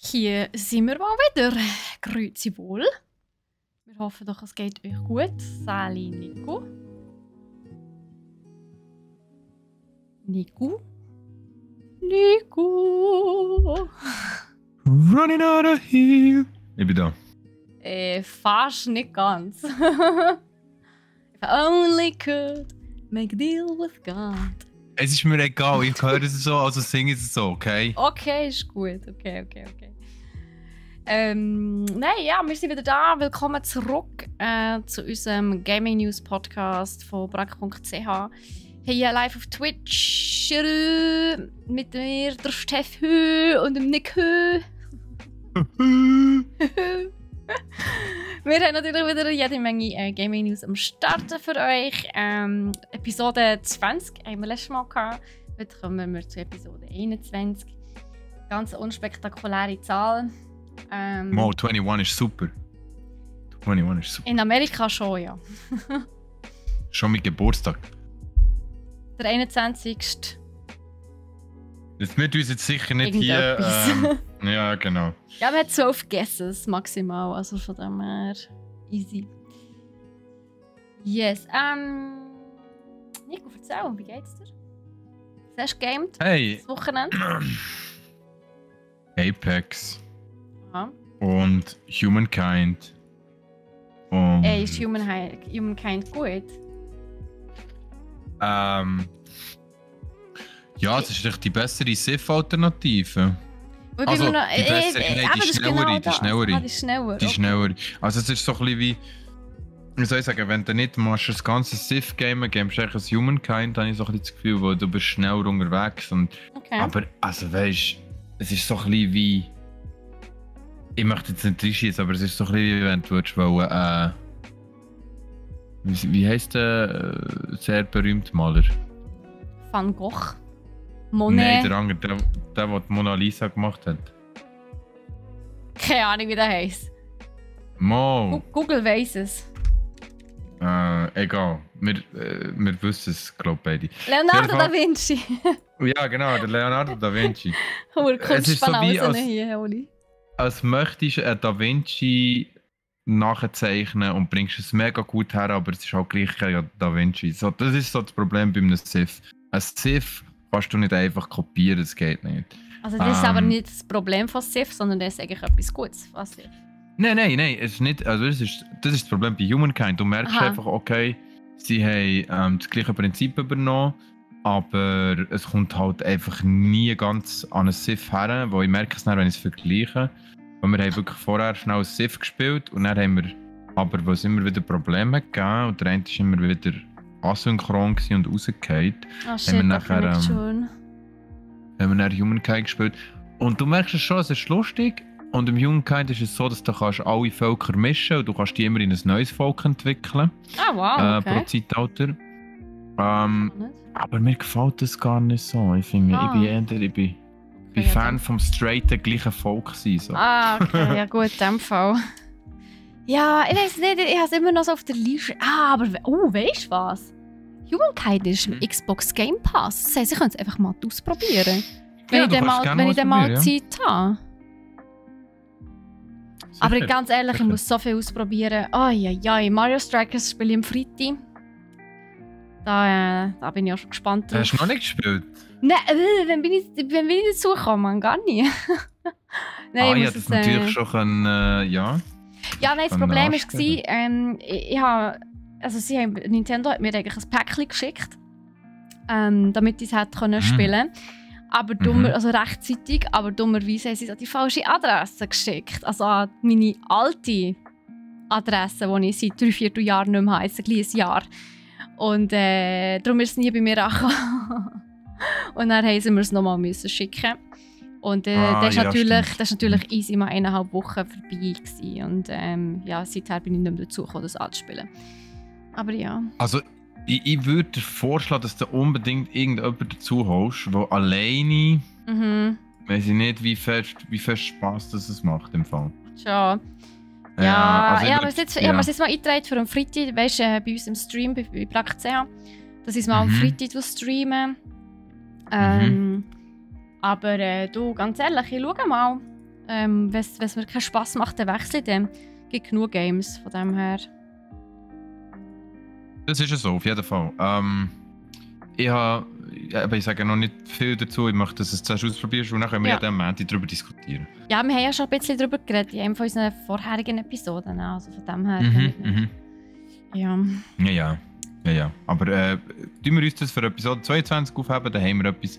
Hier sind wir mal wieder. Grüezi wohl. Wir hoffen doch, es geht euch gut. Sally, Nico. Nico. Running out of here. Ich bin da. Fast nicht ganz. If I only could make a deal with God. Es ist mir egal, ich höre es so, also singe es so, okay? Okay, ist gut. Okay. Nein, ja, wir sind wieder da. Willkommen zurück zu unserem Gaming News Podcast von brack.ch. Hier live auf Twitch mit mir, der Steffi und dem Nico. Wir haben natürlich wieder jede Menge Gaming News am Starten für euch. Episode 20 haben wir letztes Mal gehabt. Heute kommen wir zu Episode 21. Ganz unspektakuläre Zahl. Mo, 21 ist super. 21 ist super. In Amerika schon, ja. Schon mit Geburtstag. Der 21. Das wird uns jetzt sicher nicht hier. Ja, genau. Ja, wir haben 12 Guesses maximal, also von dem her easy. Yes. Nico, erzähl, wie geht's dir? Was hast du gegamed? Hey. Das Wochenende? Apex. Aha. Und Humankind. Und, Ist Humankind gut? ja, es ist echt die bessere Civ-Alternative. Also, die bessere, die schnellere. Die schnellere. Also es ist so ein bisschen wie... Wie soll ich sagen, wenn du nicht machst, das ganze Civ-Game, gamest du eigentlich ein Humankind, dann habe ich so ein bisschen das Gefühl, wo du bist schneller unterwegs. Und, okay. Aber, also weißt du, es ist so ein bisschen wie... Ich möchte jetzt nicht reinschießen, aber es ist so ein bisschen wie wenn du wollen, wie heisst der sehr berühmte Maler? Van Gogh? Monet? Nein, der andere, der die Mona Lisa gemacht hat. Keine Ahnung, wie der heisst. Mo! Google weiss es. Egal. Wir wissen es, glaube ich, beide. Leonardo da Vinci. Ja, genau, der Leonardo da Vinci. Es ist so wie hier, Oli. Als möchtest du Da Vinci nachzeichnen und bringst es mega gut her, aber es ist auch gleich kein Da Vinci. So, das ist so das Problem bei einem Civ. Ein Civ kannst du nicht einfach kopieren, das geht nicht. Also das ist aber nicht das Problem von Civ, sondern das ist eigentlich etwas Gutes von Civ. Nein, es ist nicht, also das ist das Problem bei Humankind. Du merkst einfach, okay, sie haben das gleiche Prinzip übernommen, aber es kommt halt einfach nie ganz an ein Civ her, wo ich merke es dann, wenn ich es vergleiche. Und wir haben wirklich vorher schnell ein Civ gespielt und dann haben wir, aber wo es immer wieder Probleme gegeben und der eine ist immer wieder asynchron und rausgefallen, haben wir nachher haben wir dann Humankind gespielt. Und du merkst es schon, es ist lustig. Und im Humankind ist es so, dass du kannst alle Völker mischen und du kannst die immer in ein neues Volk entwickeln. Ah, wow, okay. Pro Zeitalter. Aber mir gefällt das gar nicht so. Ich finde, ich bin Fan vom straighten gleichen Volk sein. So. Ah, okay, ja gut, in dem Fall. Ja, ich weiß nicht, ich habe es immer noch so auf der Liste. Ah, aber weißt du was? Humankind ist im Xbox Game Pass. Das heisst, ich könnte es einfach mal ausprobieren. Wenn ich dann mal Zeit habe. Aber ganz ehrlich, ich muss so viel ausprobieren. Mario Strikers spiele ich am Freitag. Da bin ich auch schon gespannt drauf. Hast du noch nicht gespielt? Nein, wenn bin ich dazu gekommen? Gar nicht. Nein, ich hätte es natürlich schon können, ja. Ja, nein, das Problem war, Nintendo hat mir eigentlich ein Päckchen geschickt, damit ich es spielen konnte. Aber also rechtzeitig, aber dummerweise haben sie es an die falsche Adresse geschickt. Also an meine alte Adresse, die ich seit 3/4 Jahren nicht mehr habe, ein Jahr. Und darum ist es nie bei mir angekommen. Und dann mussten wir es nochmal schicken. Und das war natürlich easy mal 1,5 Wochen vorbei gewesen. Und seither bin ich nicht mehr dazu gekommen, das anzuspielen. Aber ja. Also, ich würde dir vorschlagen, dass du unbedingt irgendjemanden dazu holst, der alleine, weiss ich nicht, wie fest Spass das macht im Fall. Schon. Ja, ich habe es jetzt mal eingetragen für einen Freitag, weißt du, bei uns im Stream, bei brack.ch, dass ich es mal am Freitag streamen. Aber du, ganz ehrlich, ich schaue mal. Wenn es mir keinen Spass macht, dann wechsle ich dann. Es gibt genug Games von dem her. Das ist ja so, auf jeden Fall. Ich sage noch nicht viel dazu. Ich möchte, dass du es zuerst ausprobierst und dann können wir ja dann am Montag darüber diskutieren. Ja, wir haben ja schon ein bisschen darüber geredet in einem von unseren vorherigen Episoden. Also von dem her. Ja. Aber tun wir uns das für Episode 22 aufheben, dann haben wir etwas,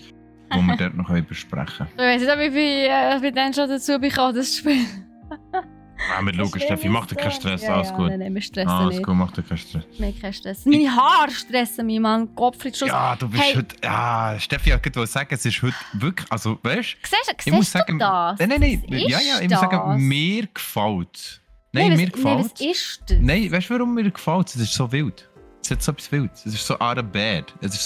wo wir dort noch besprechen können. Ich weiss nicht, ob ich dann schon dazu bekomme, das Spiel. Wir schauen, Steffi, mach dir keinen Stress, alles gut. Nein, wir stressen alles nicht. Gut, mach dir keinen Stress. Mir keinen Stress. Meine Haare stressen mich, Mann. Gottfried Schuss. Ja, du bist heute... Ja, Steffi hat gerade sagen, es ist heute wirklich... Also, weißt du? Ich muss sagen, das? Nein. Ich muss sagen, mir gefällt. Nein, mir gefällt. Was ist das? Nein, weißt du, warum mir gefällt? Es ist so wild. Es hat so etwas Wildes. Es ist so out of bed. Es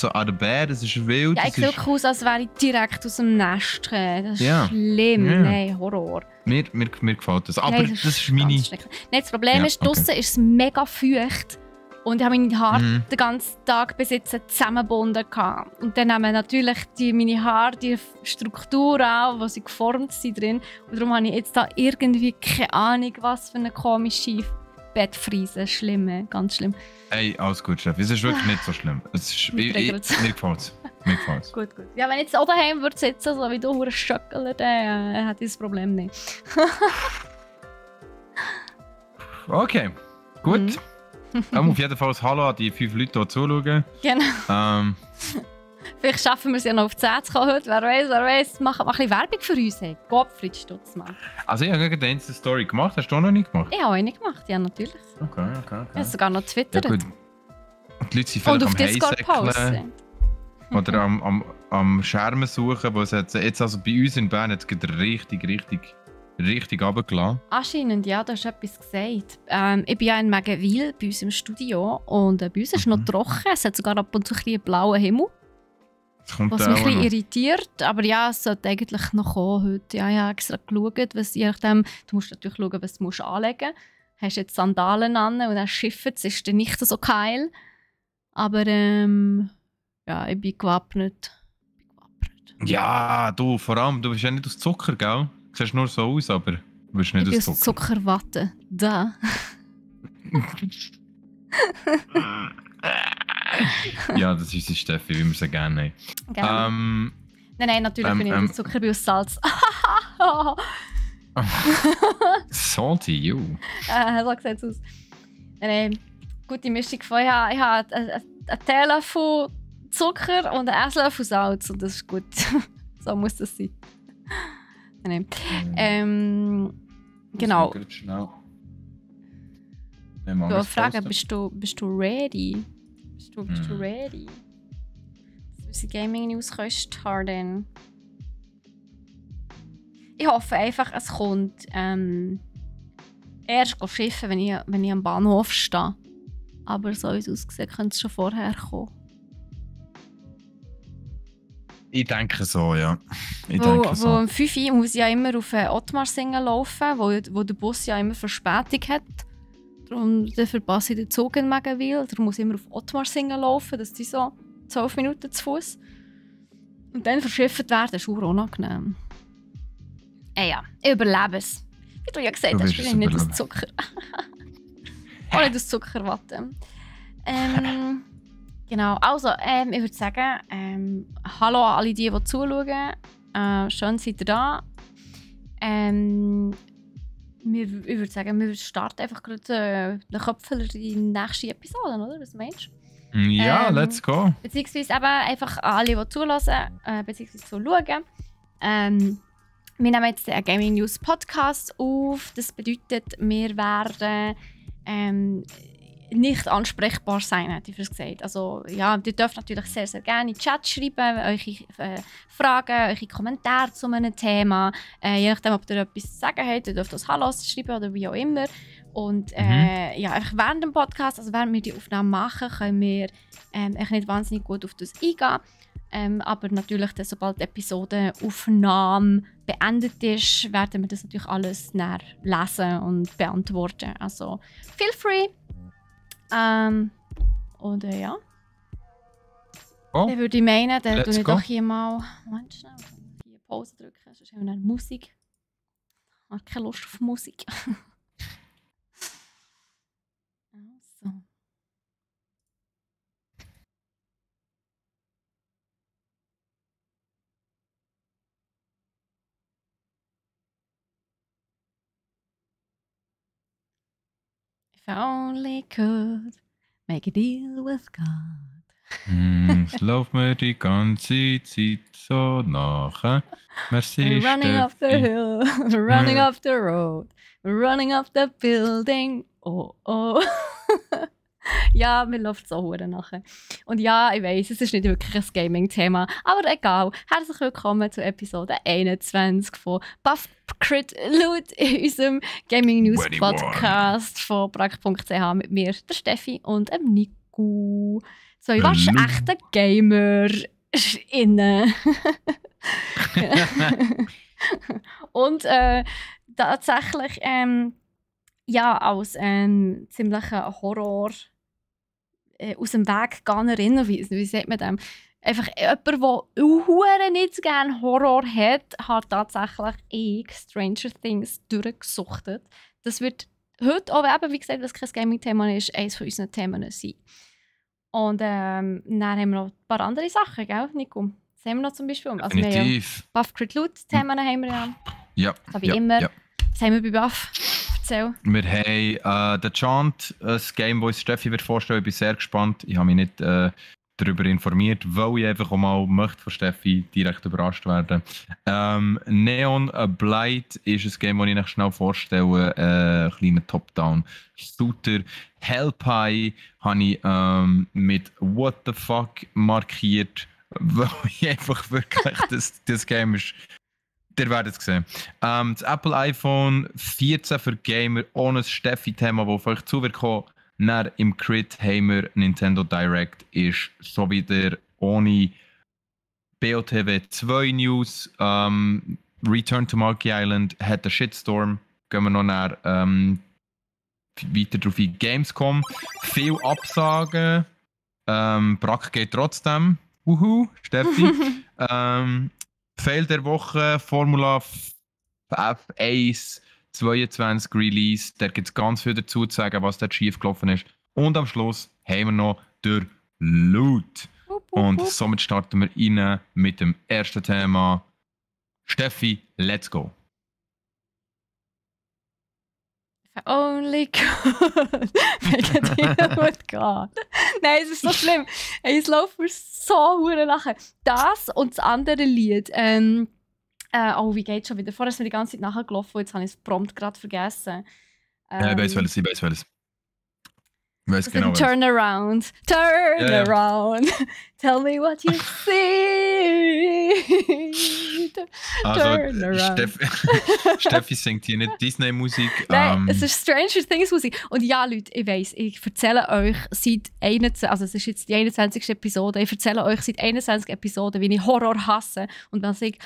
ist wild. Ja, ich sehe aus, als wäre ich direkt aus dem Nest gekommen. Das ist schlimm. Ja. Nein, Horror. Mir gefällt das. Aber das ist meine... Nein, das Problem ist, draussen ist es mega feucht. Und ich habe meine Haare den ganzen Tag bis jetzt zusammengebunden. Und dann haben natürlich meine Haare die Struktur auch, wo sie geformt sind drin. Und darum habe ich jetzt da irgendwie keine Ahnung, was für eine komische Bettfriese. Schlimm, ganz schlimm. Hey, alles gut, Steffi. Es ist wirklich nicht so schlimm. Mir gefällt es. Gut. Ja, wenn ich jetzt auch daheim würde sitzen, so wie du, Stöckler, dann hätte ich das Problem nicht. Okay, gut. Auf jeden Fall ein Hallo an die 5 Leute, die zuschauen. Genau. Vielleicht schaffen wir es ja noch auf 10 zu kommen heute. Wer weiß. Mach ein bisschen Werbung für uns. Hey. Gottfried Stutzmann. Also ich habe gerade eine Story gemacht. Hast du auch noch nicht gemacht? Ich habe auch nicht gemacht, ja natürlich. Okay. Ich habe sogar noch twittert. Ja, gut. Und die Leute sind vielleicht und auf Discord posten. Oder am Schermen suchen, wo es jetzt also bei uns in Bern jetzt richtig runtergelassen. Anscheinend, ja, du hast etwas gesagt. Ich bin ja in Megenwil bei uns im Studio und bei uns ist es noch trocken. Es hat sogar ab und zu einen blauen Himmel. Was mich ein bisschen irritiert, aber ja, es sollte eigentlich noch kommen heute. Ja, ich habe extra geschaut, was je nachdem, du musst natürlich schauen, was du anlegen musst. Hast jetzt Sandalen an und dann schifft es, ist dann nicht so geil. Aber ja, ich bin gewappnet. Ja, du, vor allem, du bist ja nicht aus Zucker, gell? Du siehst nur so aus, aber du bist nicht aus Zucker. Ich bin aus Zuckerwatte. Da. Ja, das ist die Steffi, wie wir sie gerne haben. Genau. Nein, natürlich bin ich nicht aus Zucker, ich bin aus Salz. Salty, you. So sieht es aus. Nein, gute Mischung von. Ich habe einen Teelöffel Zucker und einen Esslöffel Salz und das ist gut. So muss das sein. Nein. Genau. Ich wollte fragen, bist du ready? Bist du ready? Dass unsere Gaming News starten. Ich hoffe einfach, es kommt erst schiffen, wenn ich am Bahnhof stehe. Aber so wie es aussieht, könnte es schon vorher kommen. Ich denke so, ja. Wo um 5 Uhr muss ich ja immer auf Ottmarsingen laufen, wo der Bus ja immer Verspätung hat. Darum verpasse ich den Zug in Megenwil. Darum muss ich immer auf Ottmarsingen laufen, das sind so 12 Minuten zu Fuß. Und dann verschifft werden, das ist unangenehm. Ja, ich überlebe es. Wie du ja gesagt hast, bin ich nicht aus Zucker. Auch nicht aus Zuckerwatte. Genau, also ich würde sagen, hallo an alle die zuschauen. Schön seid ihr da. Ich würde sagen, wir starten einfach gerade den Köpfler in die nächste Episode, oder? Was meinst du? Ja, let's go. Beziehungsweise eben einfach an alle, die zulassen, beziehungsweise zuschauen. Wir nehmen jetzt einen Gaming News Podcast auf. Das bedeutet, wir werden nicht ansprechbar sein, hätte ich gesagt. Also ja, ihr dürft natürlich sehr, sehr gerne in den Chat schreiben, eure Fragen, eure Kommentare zu einem Thema. Je nachdem, ob ihr etwas zu sagen habt, ihr dürft das Hallo schreiben oder wie auch immer. Und ja, einfach während dem Podcast, also während wir die Aufnahme machen, können wir nicht wahnsinnig gut auf das eingehen. Aber natürlich, dann, sobald die Episodenaufnahme beendet ist, werden wir das natürlich alles näher lesen und beantworten. Also, feel free. Und ja. Oh. Dann würde ich meinen, dann tue ich doch hier mal. Moment schnell, hier Pause drücken, sonst haben wir dann Musik. Ich habe keine Lust auf Musik. Also. If I only could make a deal with God. Es läuft mir die ganze Zeit so nach. Merci, Running up the Steffi. hill, running up the road, running up the building. Oh, oh. Ja, mir läuft so hure nachher. Und ja, ich weiss, es ist nicht wirklich ein Gaming-Thema, aber egal. Herzlich willkommen zu Episode 21 von Buff Crit Loot, in unserem Gaming News Podcast von brack.ch mit mir, der Steffi und dem Nico. Zwei waschechte Gamer innen. Und tatsächlich ja, als ziemlicher Horror aus dem Weg Gunnerin, wie sagt man dem? Einfach jemand, der nicht so gerne Horror hat tatsächlich Stranger Things durchgesuchtet. Das wird heute auch, eben, wie gesagt, was kein Gaming-Thema ist, eines von unseren Themen sein. Und dann haben wir noch ein paar andere Sachen, gell, Nico? Was haben wir noch zum Beispiel? Also Definitiv. Ja, Buff Crit Loot Themen haben wir ja. Ja. So wie immer. Ja. Was haben wir bei Buff? Erzähl. Wir haben The Chant, ein Game, das Steffi wird vorstellen. Ich bin sehr gespannt. Ich habe mich nicht darüber informiert, weil ich einfach auch mal möchte von Steffi direkt überrascht werden. Neon Blight ist ein Game, das ich euch schnell vorstelle. Ein kleiner Top-Down-Shooter. Hellpie habe ich mit What the Fuck markiert, weil ich einfach wirklich das Game ist. Ihr werdet es sehen. Das Apple iPhone 14 für Gamer ohne das Steffi-Thema, das auf euch zu wird kommen. Dann im Crit haben wir Nintendo Direct, ist so wieder ohne BOTW 2 News. Return to Monkey Island hat einen Shitstorm. Gehen wir noch nach, weiter drauf in Gamescom. Viel Absagen. Brack geht trotzdem. Steffi. Fail der Woche, Formula F1 22 Release. Da gibt es ganz viel dazu zu sagen, was dort schief gelaufen ist. Und am Schluss haben wir noch den Loot. Und somit starten wir rein mit dem ersten Thema. Steffi, let's go. Only God. Make a deal with God. Nein, es ist so schlimm. Es läuft mir so hure nachher. Das und das andere Lied. Oh, wie geht's schon wieder? Vorher ist mir die ganze Zeit nachgelaufen, jetzt habe ich es prompt gerade vergessen. Ich weiß welches. Ich weiß genau was. Turn around. Turn around. Tell me what you see. Turn around. Steffi singt hier nicht Disney-Musik. Nein, es ist Stranger Things-Musik. Und ja, Leute, ich weiss, ich erzähle euch seit 21, also es ist jetzt die 21. Episode, ich erzähle euch seit 21 Episoden, wie ich Horror hasse und dass ich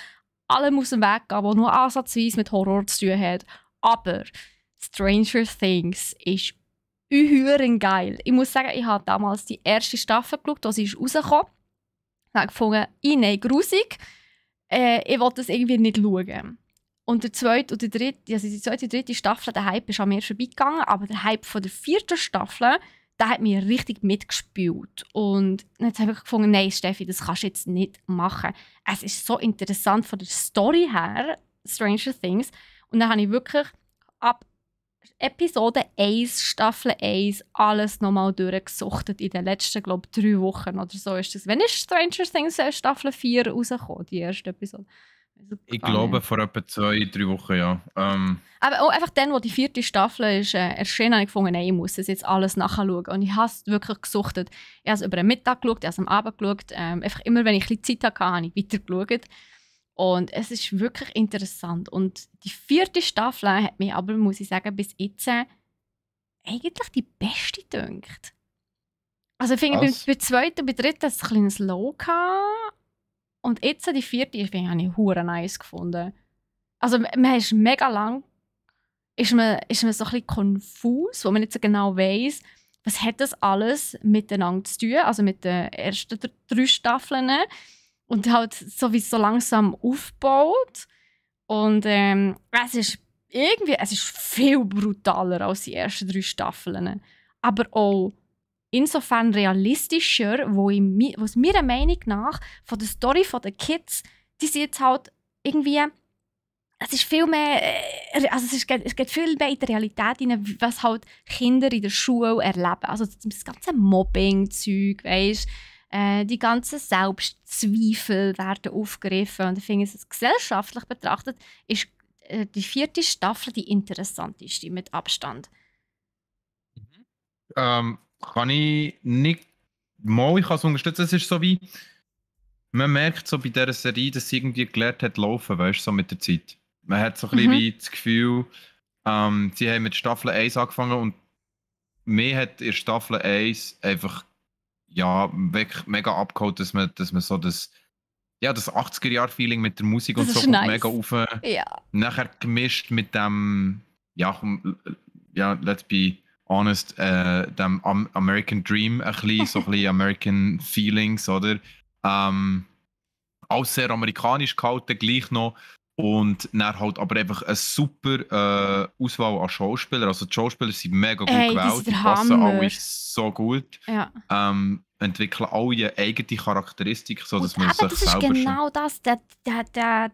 allem aus dem Weg gehe, was nur ansatzweise mit Horror zu tun hat. Aber Stranger Things ist unheuer geil. Ich muss sagen, ich habe damals die erste Staffel geschaut, als sie rausgekommen ist. Ich habe gefunden, nein, grusig. Ich wollte das irgendwie nicht schauen. Und die zweite und dritte Staffel, der Hype ist an mir vorbeigegangen, aber der Hype von der 4. Staffel, der hat mich richtig mitgespielt. Und jetzt habe ich gefunden, nein, Steffi, das kannst du jetzt nicht machen. Es ist so interessant von der Story her, Stranger Things. Und dann habe ich wirklich ab Episode 1, Staffel 1, alles nochmal durchgesuchtet in den letzten, glaube ich, 3 Wochen oder so ist das. Wann ist Stranger Things Staffel 4 rausgekommen, die erste Episode? Ich glaube, vor etwa 2-3 Wochen, ja. Aber auch einfach dann, wo die 4. Staffel ist, erschienen, habe ich gefunden, nein, ich muss das jetzt alles nachschauen. Und ich habe es wirklich gesuchtet. Ich habe es über den Mittag geschaut, ich habe es am Abend geschaut. Einfach immer, wenn ich ein bisschen Zeit hatte, habe ich weiter geschaut. Und es ist wirklich interessant. Und die 4. Staffel hat mich aber, muss ich sagen, bis jetzt eigentlich die beste gedünkt. Also ich finde, bei der 2. und bei der 3. ein kleines Low gehabt. Und jetzt die 4. habe ich hure nice gefunden. Also man ist mega lang, ist man so ein bisschen konfus, wo man nicht so genau weiss, was hat das alles miteinander zu tun, also mit den ersten 3 Staffeln. Und halt so wie es so langsam aufbaut. Und es ist irgendwie, es ist viel brutaler als die ersten 3 Staffeln. Aber auch insofern realistischer, was meiner Meinung nach von der Story der Kids, die sind jetzt halt irgendwie, es ist viel mehr, also es geht viel mehr in die Realität rein, was halt Kinder in der Schule erleben. Also das ganze Mobbing-Zeug, weisst, die ganzen Selbstzweifel werden aufgegriffen. Und ich finde, es gesellschaftlich betrachtet ist die 4. Staffel die interessanteste mit Abstand. Kann ich nicht mal, ich kann es unterstützen. Es ist so wie, man merkt so bei dieser Serie, dass sie irgendwie gelernt hat laufen, weißt du, so mit der Zeit. Man hat so ein bisschen wie das Gefühl, sie haben mit Staffel 1 angefangen und mir hat in Staffel 1 einfach wirklich mega abgeholt, dass man so das 80er-Jahr-Feeling mit der Musik Das und so ist kommt nice. mega auf. Ja. Nachher gemischt mit dem, let's be honest, dem American Dream, ein bisschen American Feelings, oder? Alles sehr amerikanisch gehalten, gleich noch. Und dann halt aber einfach eine super Auswahl an Schauspielern. Also die Schauspieler sind mega gut gewählt, die passen alle so gut. Ja. Entwickeln alle eine eigene Charakteristik, sodass man sich das ist selber genau das, die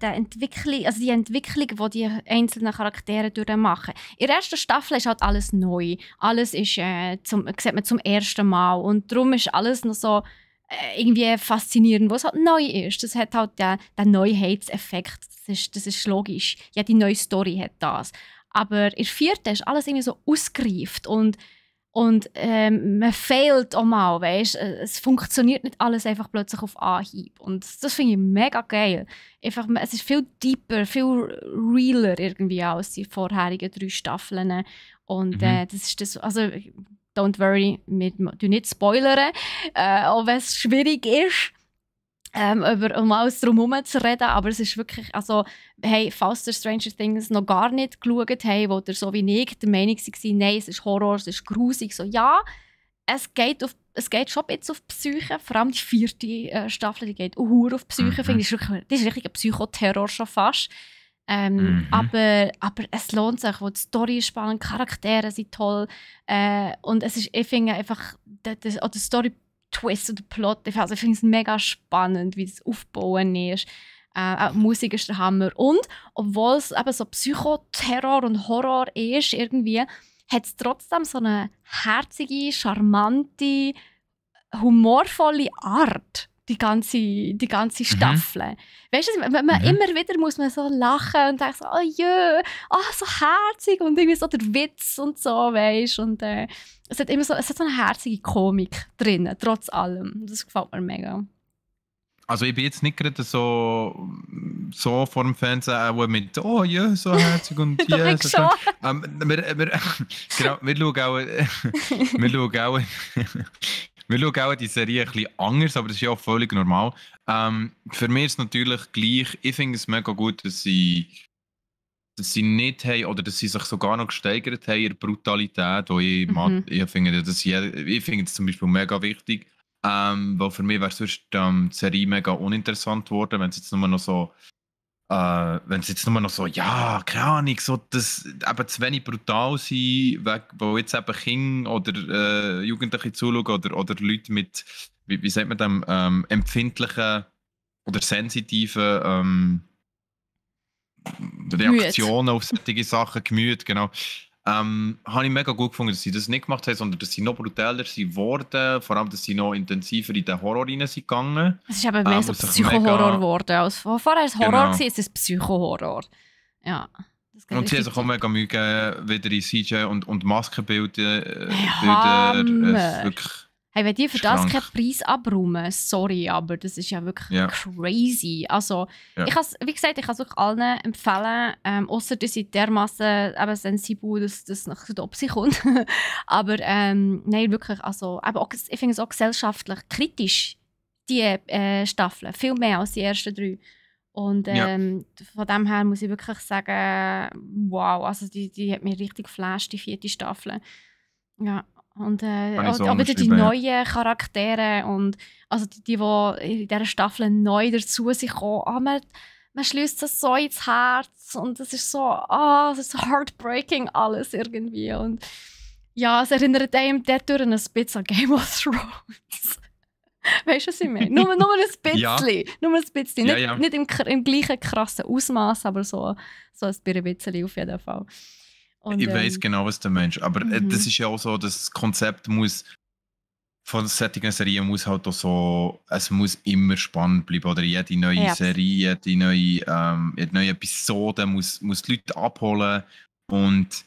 Entwicklung, die die einzelnen Charaktere durchmachen. In der ersten Staffel ist halt alles neu. Alles ist, sieht man zum ersten Mal. Und darum ist alles noch so irgendwie faszinierend, was halt neu ist. Das hat halt den Neuheitseffekt. Das ist logisch. Ja, die neue Story hat das. Aber in der 4. ist alles irgendwie so ausgereift und man fehlt auch mal, weißt? Es funktioniert nicht alles einfach plötzlich auf Anhieb. Und das finde ich mega geil. Einfach, es ist viel deeper, viel realer irgendwie als die vorherigen 3 Staffeln. Und das ist das, also don't worry, wir tun nicht spoilern, auch wenn es schwierig ist, um alles drum zu reden, aber es ist wirklich, also, hey, falls ihr Stranger Things noch gar nicht geschaut habt, wo ihr so wie ich der Meinung war, nein, es ist Horror, es ist grusig, so ja, es geht schon ein bisschen auf die Psyche, vor allem die 4. Staffel, die geht auch auf die Psyche, finde ich, das ist richtig ein Psychoterror schon fast. Aber es lohnt sich, weil die Story ist spannend, die Charaktere sind toll und es ist, ich finde einfach, der Story-Twist und der Plot, also ich finde es mega spannend, wie es aufgebaut ist. Auch die Musik ist der Hammer. Und obwohl es eben so Psychoterror und Horror ist, irgendwie, hat es trotzdem so eine herzige, charmante, humorvolle Art. Die ganze Staffel. Weißt du, immer wieder muss man so lachen und denken so, oh jö, so herzig und irgendwie so der Witz und so, weißt du. Und es hat so eine herzige Komik drin, trotz allem. Das gefällt mir mega. Also ich bin jetzt nicht gerade so vor dem Fernsehen mit «Oh ja, so herzig» und «Ja, so schön». Wir schauen auch die Serie ein bisschen anders, aber das ist ja auch völlig normal. Für mich ist es natürlich gleich, ich finde es mega gut, dass sie nicht haben, oder dass sie sich sogar noch gesteigert haben in der Brutalität, wo ich finde das zum Beispiel mega wichtig. Weil für mich wäre sonst die Serie mega uninteressant geworden, wenn es jetzt nur noch so, ja, keine Ahnung, so, das eben zu wenig brutal sein, wo jetzt eben Kinder oder Jugendliche zuschauen oder Leute mit, wie sagt man dem, empfindlichen oder sensitiven Reaktionen auf solche Sachen, Gemüt, genau. Habe ich mega gut gefunden, dass sie das nicht gemacht haben, sondern dass sie noch brutaler sind geworden, vor allem, dass sie noch intensiver in den Horror rein sind gegangen. Es ist eben mehr so Psychohorror geworden. Als vorher war es Horror, war es Psychohorror. Ja. Und sie haben sich auch mega Mühe gegeben, wieder in CJ und Maskenbilder. Wirklich. Hey, wenn die für das keinen Preis abräumen, sorry, aber das ist ja wirklich crazy. Also, wie gesagt, ich kann es wirklich allen empfehlen, außer dass sie dermaßen sensibel, dass das nach der Opsi kommt. Aber nein, wirklich, also, auch, ich finde es auch gesellschaftlich kritisch, die Staffeln, viel mehr als die ersten 3. Und von dem her muss ich wirklich sagen, wow, also die hat mich richtig geflasht, die 4. Staffel. Ja. Und auch wieder die neuen Charaktere und also die in dieser Staffel neu dazu sind gekommen. man schließt das so ins Herz und es ist so, es ist so heartbreaking alles irgendwie. Und ja, es erinnert einem dort ein bisschen an Game of Thrones. Weißt du, was ich meine? Nur ein bisschen. Ja. Nur ein bisschen. Ja, ja. Nicht im gleichen krassen Ausmaß, aber so ein bisschen auf jeden Fall. Und, ich weiss genau, was du meinst. Aber das ist ja auch so, das Konzept muss von solchen Serien muss halt auch so, es muss immer spannend bleiben. Oder jede neue Serie, jede neue Episode muss die Leute abholen. Und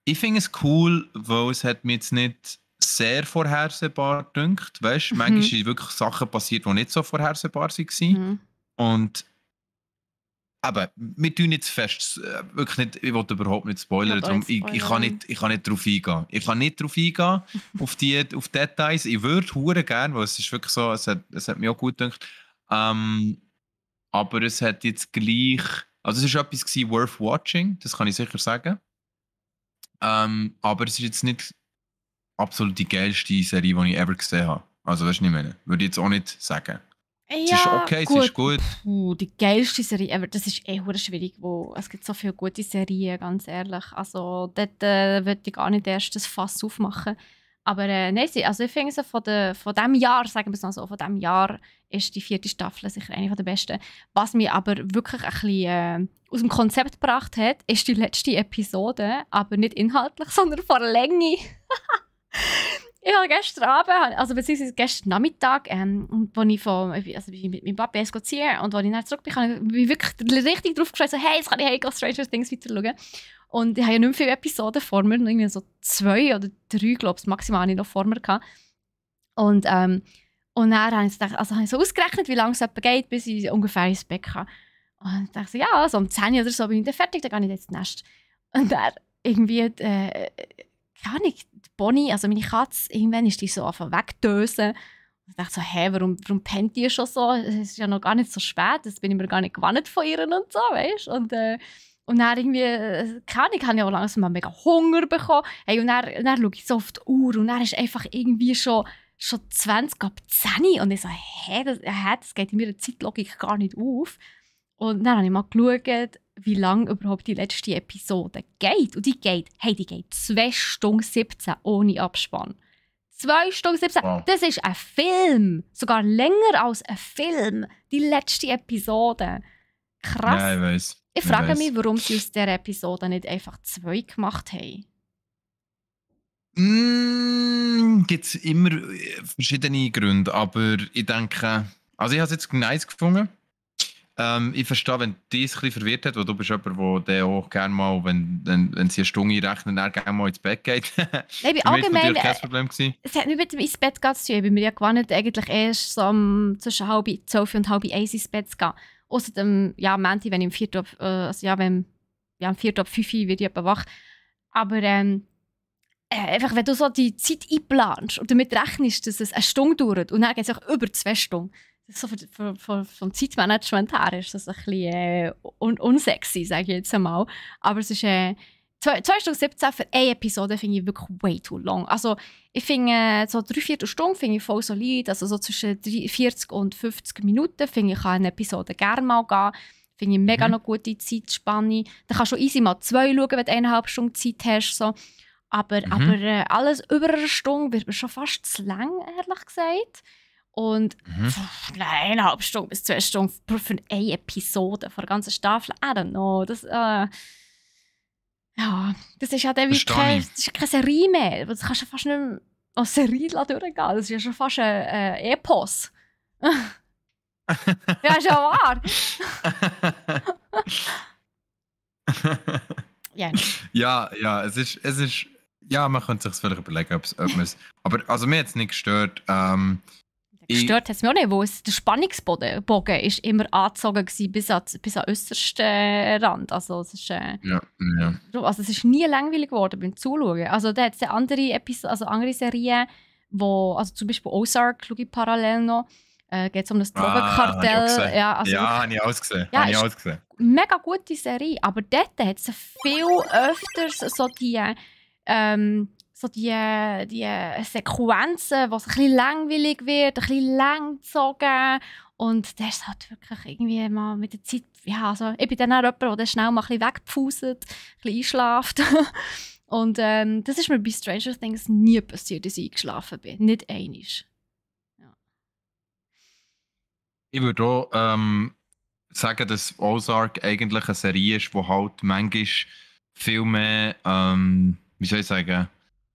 ich finde es cool, weil es hat mir jetzt nicht sehr vorhersehbar gedacht. Weißt du, manchmal sind wirklich Sachen passiert, die nicht so vorhersehbar waren. Und aber wir tun nicht fest, wirklich nicht, ich will überhaupt nicht spoilern. Ich kann nicht darauf eingehen. Ich kann nicht darauf eingehen, auf Details. Ich würde hure gerne, weil es ist wirklich so, es hat mir auch gut gedacht. Aber es hat jetzt gleich, also es war etwas gewesen, worth watching, das kann ich sicher sagen. Aber es ist jetzt nicht absolut die geilste Serie, die ich ever gesehen habe. Also weißt du, was ich meine? Würde ich jetzt auch nicht sagen. Ja, es ist okay, gut. es ist gut. Die geilste Serie ever, das ist schwierig, es gibt so viele gute Serien, ganz ehrlich. Also dort würde ich gar nicht erst das Fass aufmachen. Aber nein, also ich finde, von diesem Jahr, sagen wir es mal so, von diesem Jahr ist die 4. Staffel sicher eine der besten. Was mich aber wirklich ein bisschen aus dem Konzept gebracht hat, ist die letzte Episode, aber nicht inhaltlich, sondern von der Länge. Ich habe gestern Abend, also beziehungsweise gestern Nachmittag, wo ich mit meinem Papa spazieren und als ich dann zurück bin, habe ich wirklich richtig drauf geschaut, so, hey, jetzt kann ich Stranger Things weiter schauen. Und ich habe ja nicht mehr viele Episoden vor mir, irgendwie so 2 oder 3, glaube ich, maximal noch vor mir gehabt. Und dann habe ich so ausgerechnet, wie lange es etwa geht, bis ich ungefähr ins Bett kann. Und ich dachte so, ja, so um 10 oder so bin ich dann fertig, dann gehe ich jetzt ins Nest. Und dann irgendwie, keine Ahnung, Bonnie, also meine Katze, irgendwann ist die so angefangen wegdösen. Ich dachte so, warum pennt die schon so? Es ist ja noch gar nicht so spät, das bin ich mir gar nicht gewohnt von ihr und so, weißt du? Und dann irgendwie, keine Ahnung, habe ich auch langsam mal mega Hunger bekommen. Hey, und dann schaue ich so auf die Uhr und dann ist einfach irgendwie schon 20 ab 10. Und ich so, das geht in meiner Zeitlogik gar nicht auf. Und dann habe ich mal geschaut, wie lange überhaupt die letzte Episode geht. Und die geht 2 Stunden 17 ohne Abspann. 2 Stunden 17, wow. Das ist ein Film. Sogar länger als ein Film. Die letzte Episode. Krass. Ja, ich weiss. Ich frage mich, warum sie aus dieser Episode nicht einfach 2 gemacht haben. Gibt es immer verschiedene Gründe, aber ich denke, also ich habe es jetzt nice gefunden. Ich verstehe, wenn dich ein bisschen verwirrt hat, weil du bist jemand, der auch gerne mal, wenn sie eine Stunde rechnet, dann gerne mal ins Bett geht. Nein, allgemein, kein Problem gewesen. Es hat nicht mit dem ins Bett gehen zu tun. Ich bin mir ja gewohnt, eigentlich erst so zwischen 12 und 12:30 ins Bett zu gehen. Außerdem, ja, am Montag, wenn ich um 4 ab 5 werde ich etwa wach. Aber einfach, wenn du so die Zeit einplanst und damit rechnest, dass es eine Stunde dauert und dann geht es auch über 2 Stunden. So vom Zeitmanagement her ist das ein bisschen unsexy, sage ich jetzt einmal. Aber es ist 2 Stunden 17 für eine Episode finde ich wirklich way too long. Also ich finde, so 3/4 Stunde finde ich voll solid. Also so zwischen 40 und 50 Minuten finde ich, kann eine Episode gerne mal gehen. Finde ich mega noch gute Zeitspanne. Dann kannst du easy mal 2 schauen, wenn du 1,5 Stunden Zeit hast. So. Aber alles über eine Stunde wird mir schon fast zu lang, ehrlich gesagt. Und 1,5 Stunden bis 2 Stunden für eine Episode von der ganzen Staffel, I don't know. Das ist ja dann wie keine Serie mehr. Das kannst du fast nicht mehr als Serie durchgehen. Das ist ja schon fast ein Epos. Ja, ist ja wahr. Ja, es ist. Ja, man könnte sich vielleicht überlegen, ob man es. Aber also mir hat es nicht gestört. Gestört hat es mich auch nicht, weil der Spannungsbogen ist immer angezogen bis an den äußersten Rand. Also es ist, also es ist nie langweilig geworden beim Zuschauen. Also da hat es andere Serien, also zum Beispiel Ozark schaue ich parallel noch. Geht es um das Drogenkartell. Habe ich alles gesehen. Mega gute Serie, aber dort hat es viel öfters so die Sequenzen, wo es ein bisschen langweilig wird, ein bisschen langgezogen Und der ist halt wirklich irgendwie mal mit der Zeit, ja, also ich bin dann auch jemand, der schnell mal ein bisschen wegpfuset, ein bisschen einschläft. Und das ist mir bei Stranger Things nie passiert, dass ich eingeschlafen bin. Nicht einmal. Ja. Ich würde auch sagen, dass Ozark eigentlich eine Serie ist, die halt manchmal viel mehr, wie soll ich sagen,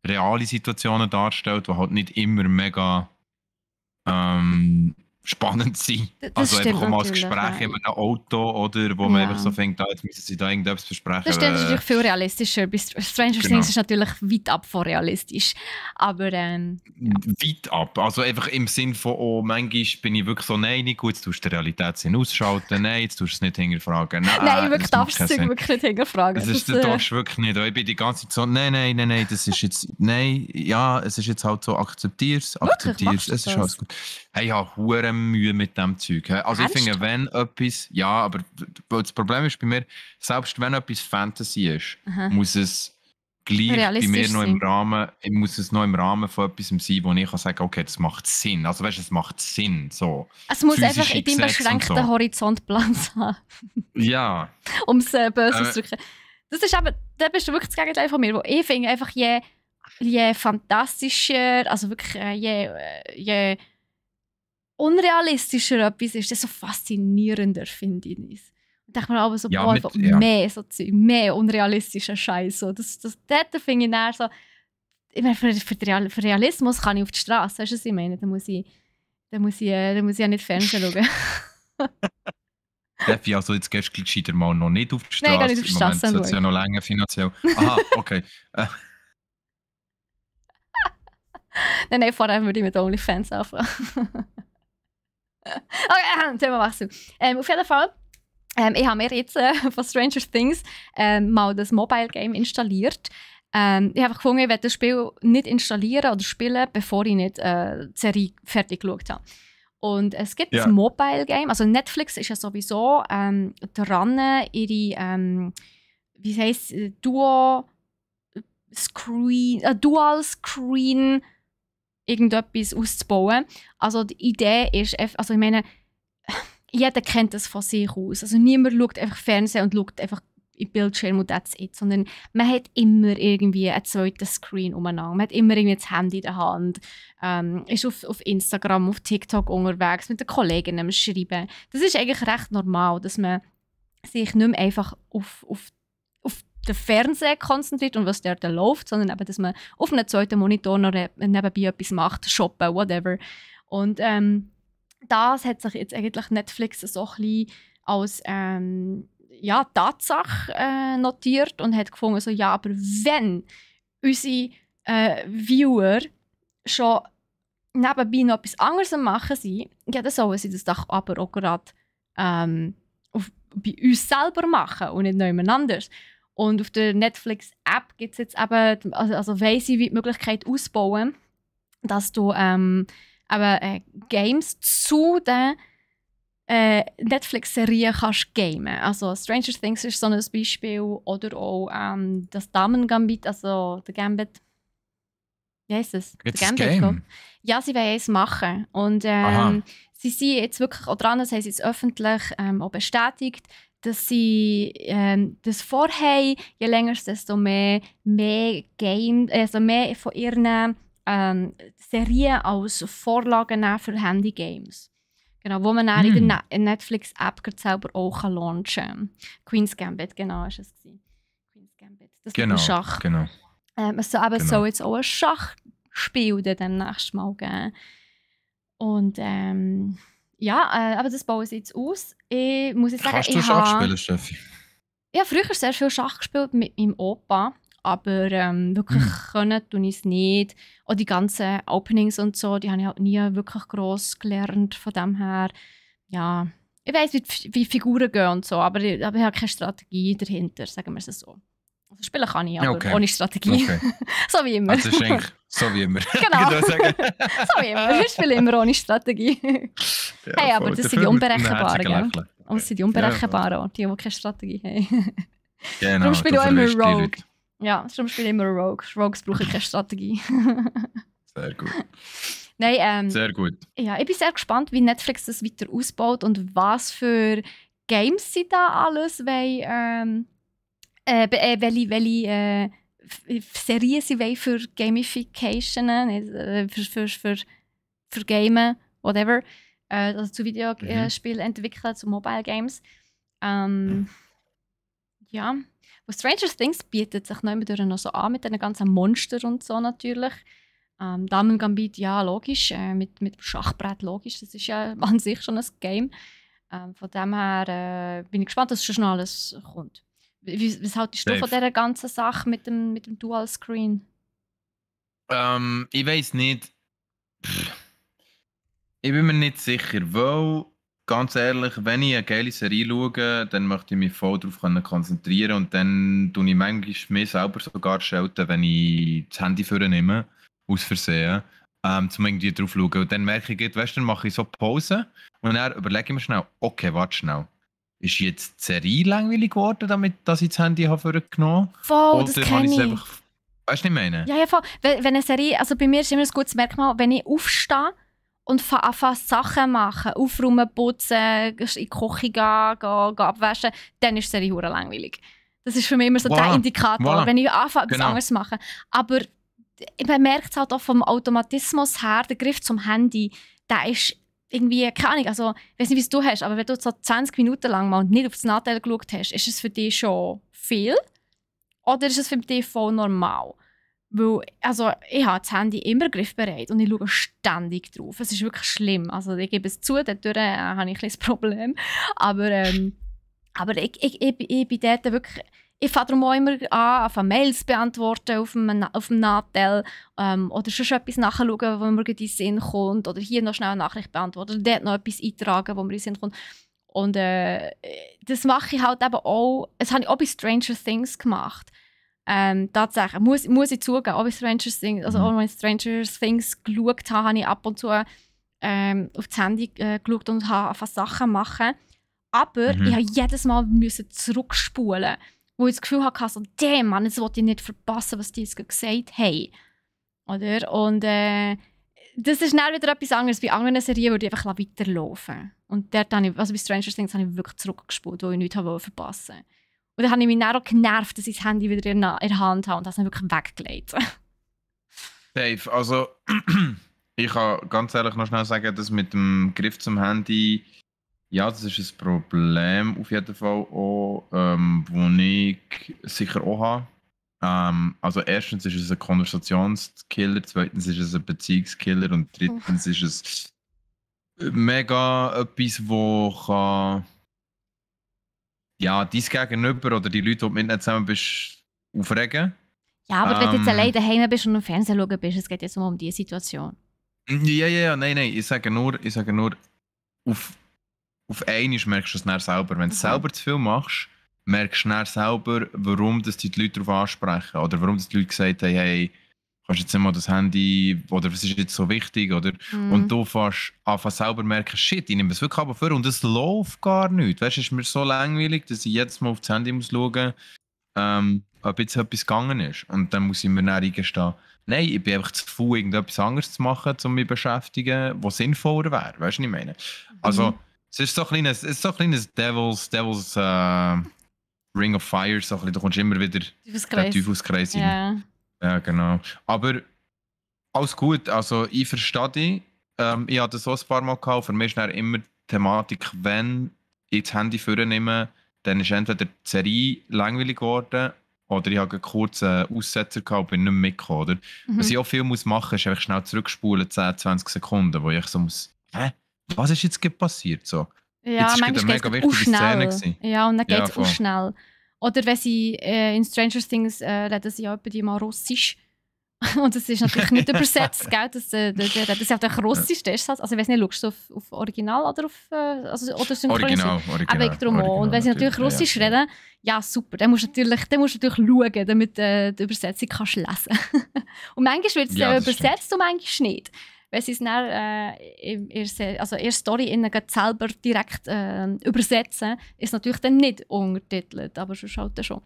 reale Situationen darstellt, die halt nicht immer mega spannend sind. Das Also stimmt einfach auch mal ein natürlich, Gespräch ja. in einem Auto, oder wo man einfach so denkt, jetzt müssen sie da irgendetwas besprechen. Das stimmt, das ist natürlich viel realistischer. Bei Stranger Things ist natürlich weit ab von realistisch. Aber weit ab. Also einfach im Sinn von, oh, manchmal bin ich wirklich so, nein, nicht gut, jetzt tust du die Realitätssinn ausschalten, nein, jetzt tust du es nicht hinterfragen. Nein, wirklich darfst du es wirklich nicht hinterfragen. Das darfst du wirklich nicht. Ich bin die ganze Zeit so, nein, das ist jetzt, nein, ja, es ist jetzt halt so, akzeptier's, es ist alles gut. Hey, ich habe hure Mühe mit dem Zeug. Also ich finde, wenn etwas, ja, aber das Problem ist bei mir, selbst wenn etwas Fantasy ist, muss es gleich bei mir noch im Rahmen, muss es noch im Rahmen von etwas sein, wo ich kann sagen, okay, das macht Sinn. Also weißt du, es macht Sinn. So. Es muss einfach in deinem beschränkten Horizontplan sein. Ja. Um es böse auszudrücken. Das ist aber, da bist du wirklich das Gegenteil von mir. Wo ich finde, einfach je fantastischer, also wirklich je unrealistischer etwas ist, desto faszinierender finde ich es. Ich denke mir aber so, mehr so Zeug, mehr unrealistischer Scheiß. So. Dort finde ich dann so, ich meine, für Realismus kann ich auf die Straße, weißt du, was ich meine? Da muss ich ja nicht Fernsehen schauen. Steffi, also jetzt gehst du gescheiter mal noch nicht auf die Straße. Nein, gar nicht auf die Straße. Das ist ja noch länger finanziell. Aha, okay. Nein, vorher würde ich mit OnlyFans anfangen. Okay, Themawechsel. Auf jeden Fall, ich habe mir jetzt von Stranger Things mal das Mobile Game installiert. Ich habe einfach gefunden, ich werde das Spiel nicht installieren oder spielen, bevor ich nicht die Serie fertig geschaut habe. Und es gibt ein Mobile Game, also Netflix ist ja sowieso dran, ihre, wie heisst es, Dual Screen irgendetwas auszubauen. Also die Idee ist, also ich meine, jeder kennt das von sich aus. Also niemand schaut einfach Fernsehen und schaut einfach im Bildschirm und that's it. Sondern man hat immer irgendwie einen zweiten Screen umeinander. Man hat immer irgendwie das Handy in der Hand, ist auf Instagram, auf TikTok unterwegs, mit den Kollegen am Schreiben. Das ist eigentlich recht normal, dass man sich nicht mehr einfach auf den Fernseher konzentriert und was dort läuft, sondern eben, dass man auf einem zweiten Monitor noch nebenbei etwas macht, shoppen, whatever. Und das hat sich jetzt eigentlich Netflix so ein bisschen als Tatsache notiert und hat gefunden, so, ja, aber wenn unsere Viewer schon nebenbei noch etwas anderes machen sind, ja, dann sollen sie das doch aber auch gerade bei uns selber machen und nicht jemand anders. Und auf der Netflix-App gibt es jetzt eben, also weiss ich, wie die Möglichkeit ausbauen, dass du Games zu den Netflix-Serien kannst gamen. Also Stranger Things ist so ein Beispiel oder auch das Damen-Gambit, also der Gambit. Wie heisst es? Der Gambit. Ja, sie wollen es machen. Und sie sind jetzt wirklich auch dran, das haben sie jetzt öffentlich auch bestätigt, dass sie das vorhaben, je länger desto mehr Game, also mehr von ihren Serien als Vorlagen nehmen für Handygames. Genau, wo man dann in der Netflix-App selber auch launchen kann. Queen's Gambit, genau, ist es gewesen. Queen's Gambit. Das ist ein Schach. Genau. Es soll jetzt auch ein Schachspiel dann nächstes Mal geben. Und aber das bauen sie jetzt aus. Ich muss sagen, kannst du Schach spielen, Steffi? Ich habe früher sehr viel Schach gespielt mit meinem Opa, aber wirklich können tue ich es nicht. Auch die ganzen Openings und so, die habe ich halt nie wirklich gross gelernt von dem her. Ja, ich weiss, wie Figuren gehen und so, aber ich habe keine Strategie dahinter, sagen wir es so. Also spielen kann ich, aber ohne Strategie. Okay. So wie immer. Also ist eigentlich so wie immer. Genau. So wie immer. Ich spiele immer ohne Strategie. Ja, hey, aber das sind die Unberechenbaren, gell? Und das sind die Unberechenbaren, die keine Strategie haben. Genau. Darum spiele ich auch immer Rogue. Ja, darum spiele ich immer Rogue. Rogues brauchen keine Strategie. Sehr gut. Nein, Sehr gut. ja, ich bin sehr gespannt, wie Netflix das weiter ausbaut und was für Games sie da alles wollen, welche Serien sie wollen für Gamification, für Gamen, whatever, also zu Videospielen entwickeln, zu Mobile Games. Ja, und Stranger Things bietet sich noch immer noch so an mit den ganzen Monstern und so natürlich. Damen Gambit, ja, logisch. Mit dem Schachbrett, logisch. Das ist ja an sich schon ein Game. Von dem her bin ich gespannt, dass schon alles kommt. Was haltest du von dieser ganzen Sache mit dem Dual Screen? Ich weiß nicht. Ich bin mir nicht sicher, weil, ganz ehrlich, wenn ich eine geile Serie schaue, dann möchte ich mich voll darauf konzentrieren und dann tue ich manchmal mir selber sogar schalten, wenn ich das Handy vornehme, aus Versehen, um irgendwie drauf zu schauen. Und dann merke ich, weißt du, dann mache ich so Pause und dann überlege ich mir schnell, okay, warte schnell. Ist jetzt die Serie langweilig geworden, damit dass ich das Handy vorgenommen habe? Voll, das kenne ich. Einfach, weißt du, was ich meine? Ja, voll. Wenn eine Serie, also bei mir ist immer ein gutes Merkmal, wenn ich aufstehe und anfange Sachen machen, aufräumen, putzen, in die Küche gehen abwaschen, dann ist die Serie verdammt langweilig. Das ist für mich immer so der Indikator, wenn ich anfange, etwas anderes zu machen. Aber man merkt es halt auch vom Automatismus her, der Griff zum Handy, der ist irgendwie, keine Ahnung, also ich weiß nicht, wie es du hast, aber wenn du so 20 Minuten lang mal nicht auf das Nachteil geschaut hast, ist es für dich schon viel? Oder ist es für dich voll normal? Weil, also, ich habe das Handy immer griffbereit und ich schaue ständig drauf. Es ist wirklich schlimm. Also, ich gebe es zu, dadurch habe ich ein kleines Problem. Aber ich bin dort wirklich... Ich fange darum auch immer an Mails beantworten auf dem Nachteil oder schon etwas nachschauen, wo mir in den Sinn kommt. Oder hier noch schnell eine Nachricht beantworten. Oder dort noch etwas eintragen, wo mir in den Sinn kommt. Und das mache ich halt eben auch... Das habe ich auch bei Stranger Things gemacht. Tatsächlich, muss ich zugeben, auch bei Stranger Things, also auch wenn ich Stranger Things geschaut habe, habe ich ab und zu auf das Handy geschaut und habe fast Sachen machen. Aber ich musste jedes Mal zurückspulen, wo ich das Gefühl hatte, so, damn, Mann, jetzt wollte ich nicht verpassen, was die jetzt gesagt haben. Oder? Und das ist dann wieder etwas anderes. Bei anderen Serien würde ich einfach weiterlaufen. Und dort habe ich, also bei Stranger Things habe ich wirklich zurückgespult, weil ich nichts verpassen wollte. Und dann habe ich mich dann auch genervt, dass ich das Handy wieder in der Hand habe und das dann wirklich weggelegt. Dave, also ich kann ganz ehrlich noch schnell sagen, dass mit dem Griff zum Handy, ja, das ist ein Problem auf jeden Fall auch, wo ich sicher auch habe. Also erstens ist es ein Konversationskiller, zweitens ist es ein Beziehungskiller und drittens ist es mega etwas, wo kann ja, dein Gegenüber oder die Leute, die du mit ihnen zusammen bist, aufregen. Ja, aber wenn du jetzt alleine daheim bist und im Fernsehen schauen bist, es geht jetzt nur um diese Situation. Ja, nein. Ich sage nur auf einmal merkst du es dann selber. Wenn du selber zu viel machst, merkst du dann selber, warum das die Leute darauf ansprechen. Oder warum die Leute gesagt haben, hey, kannst du jetzt nicht mal das Handy, oder was ist jetzt so wichtig, oder? Und du fängst einfach selber merken, shit, ich nehme es wirklich aber vor und es läuft gar nicht. Weißt du, es ist mir so langweilig, dass ich jedes Mal auf das Handy muss schauen, ob jetzt etwas gegangen ist. Und dann muss ich mir dann eingestehen, nein, ich bin einfach zu faul, irgendetwas anderes zu machen, um mich zu beschäftigen, was sinnvoller wäre. Weißt du, was ich meine? Also, es ist so ein kleines Devil's Ring of Fire, so ein bisschen, da kommst du immer wieder den Teufelskreis rein. Ja, genau. Aber alles gut, also ich verstehe dich. Ich hatte das so ein paar Mal gehabt. Für mich ist dann immer die Thematik, wenn ich das Handy vornehme, dann ist entweder die Serie langweilig geworden oder ich habe einen kurzen Aussetzer gehabt und bin nicht mehr mitgekommen. Oder? Was ich auch viel machen muss, ist einfach schnell zurückspulen, 10, 20 Sekunden, wo ich so muss, was ist jetzt passiert? So. Ja, manchmal geht es auch schnell. Ja, und dann geht es auch schnell. Oder wenn sie in Stranger Things reden sie ja etwa mal Russisch. Und das ist natürlich nicht übersetzt, gell? Das ist ja auch Russisch. Also ich weiß nicht, schaust du auf Original oder auf oder synchronisiert? Original. Und wenn sie natürlich Russisch reden, ja super, dann musst du natürlich schauen, damit die Übersetzung kannst lesen. Und manchmal wird es übersetzt und manchmal nicht. Wenn sie es dann ihre Story selber direkt übersetzen, ist es natürlich dann nicht untertitelt, aber schon halt schon.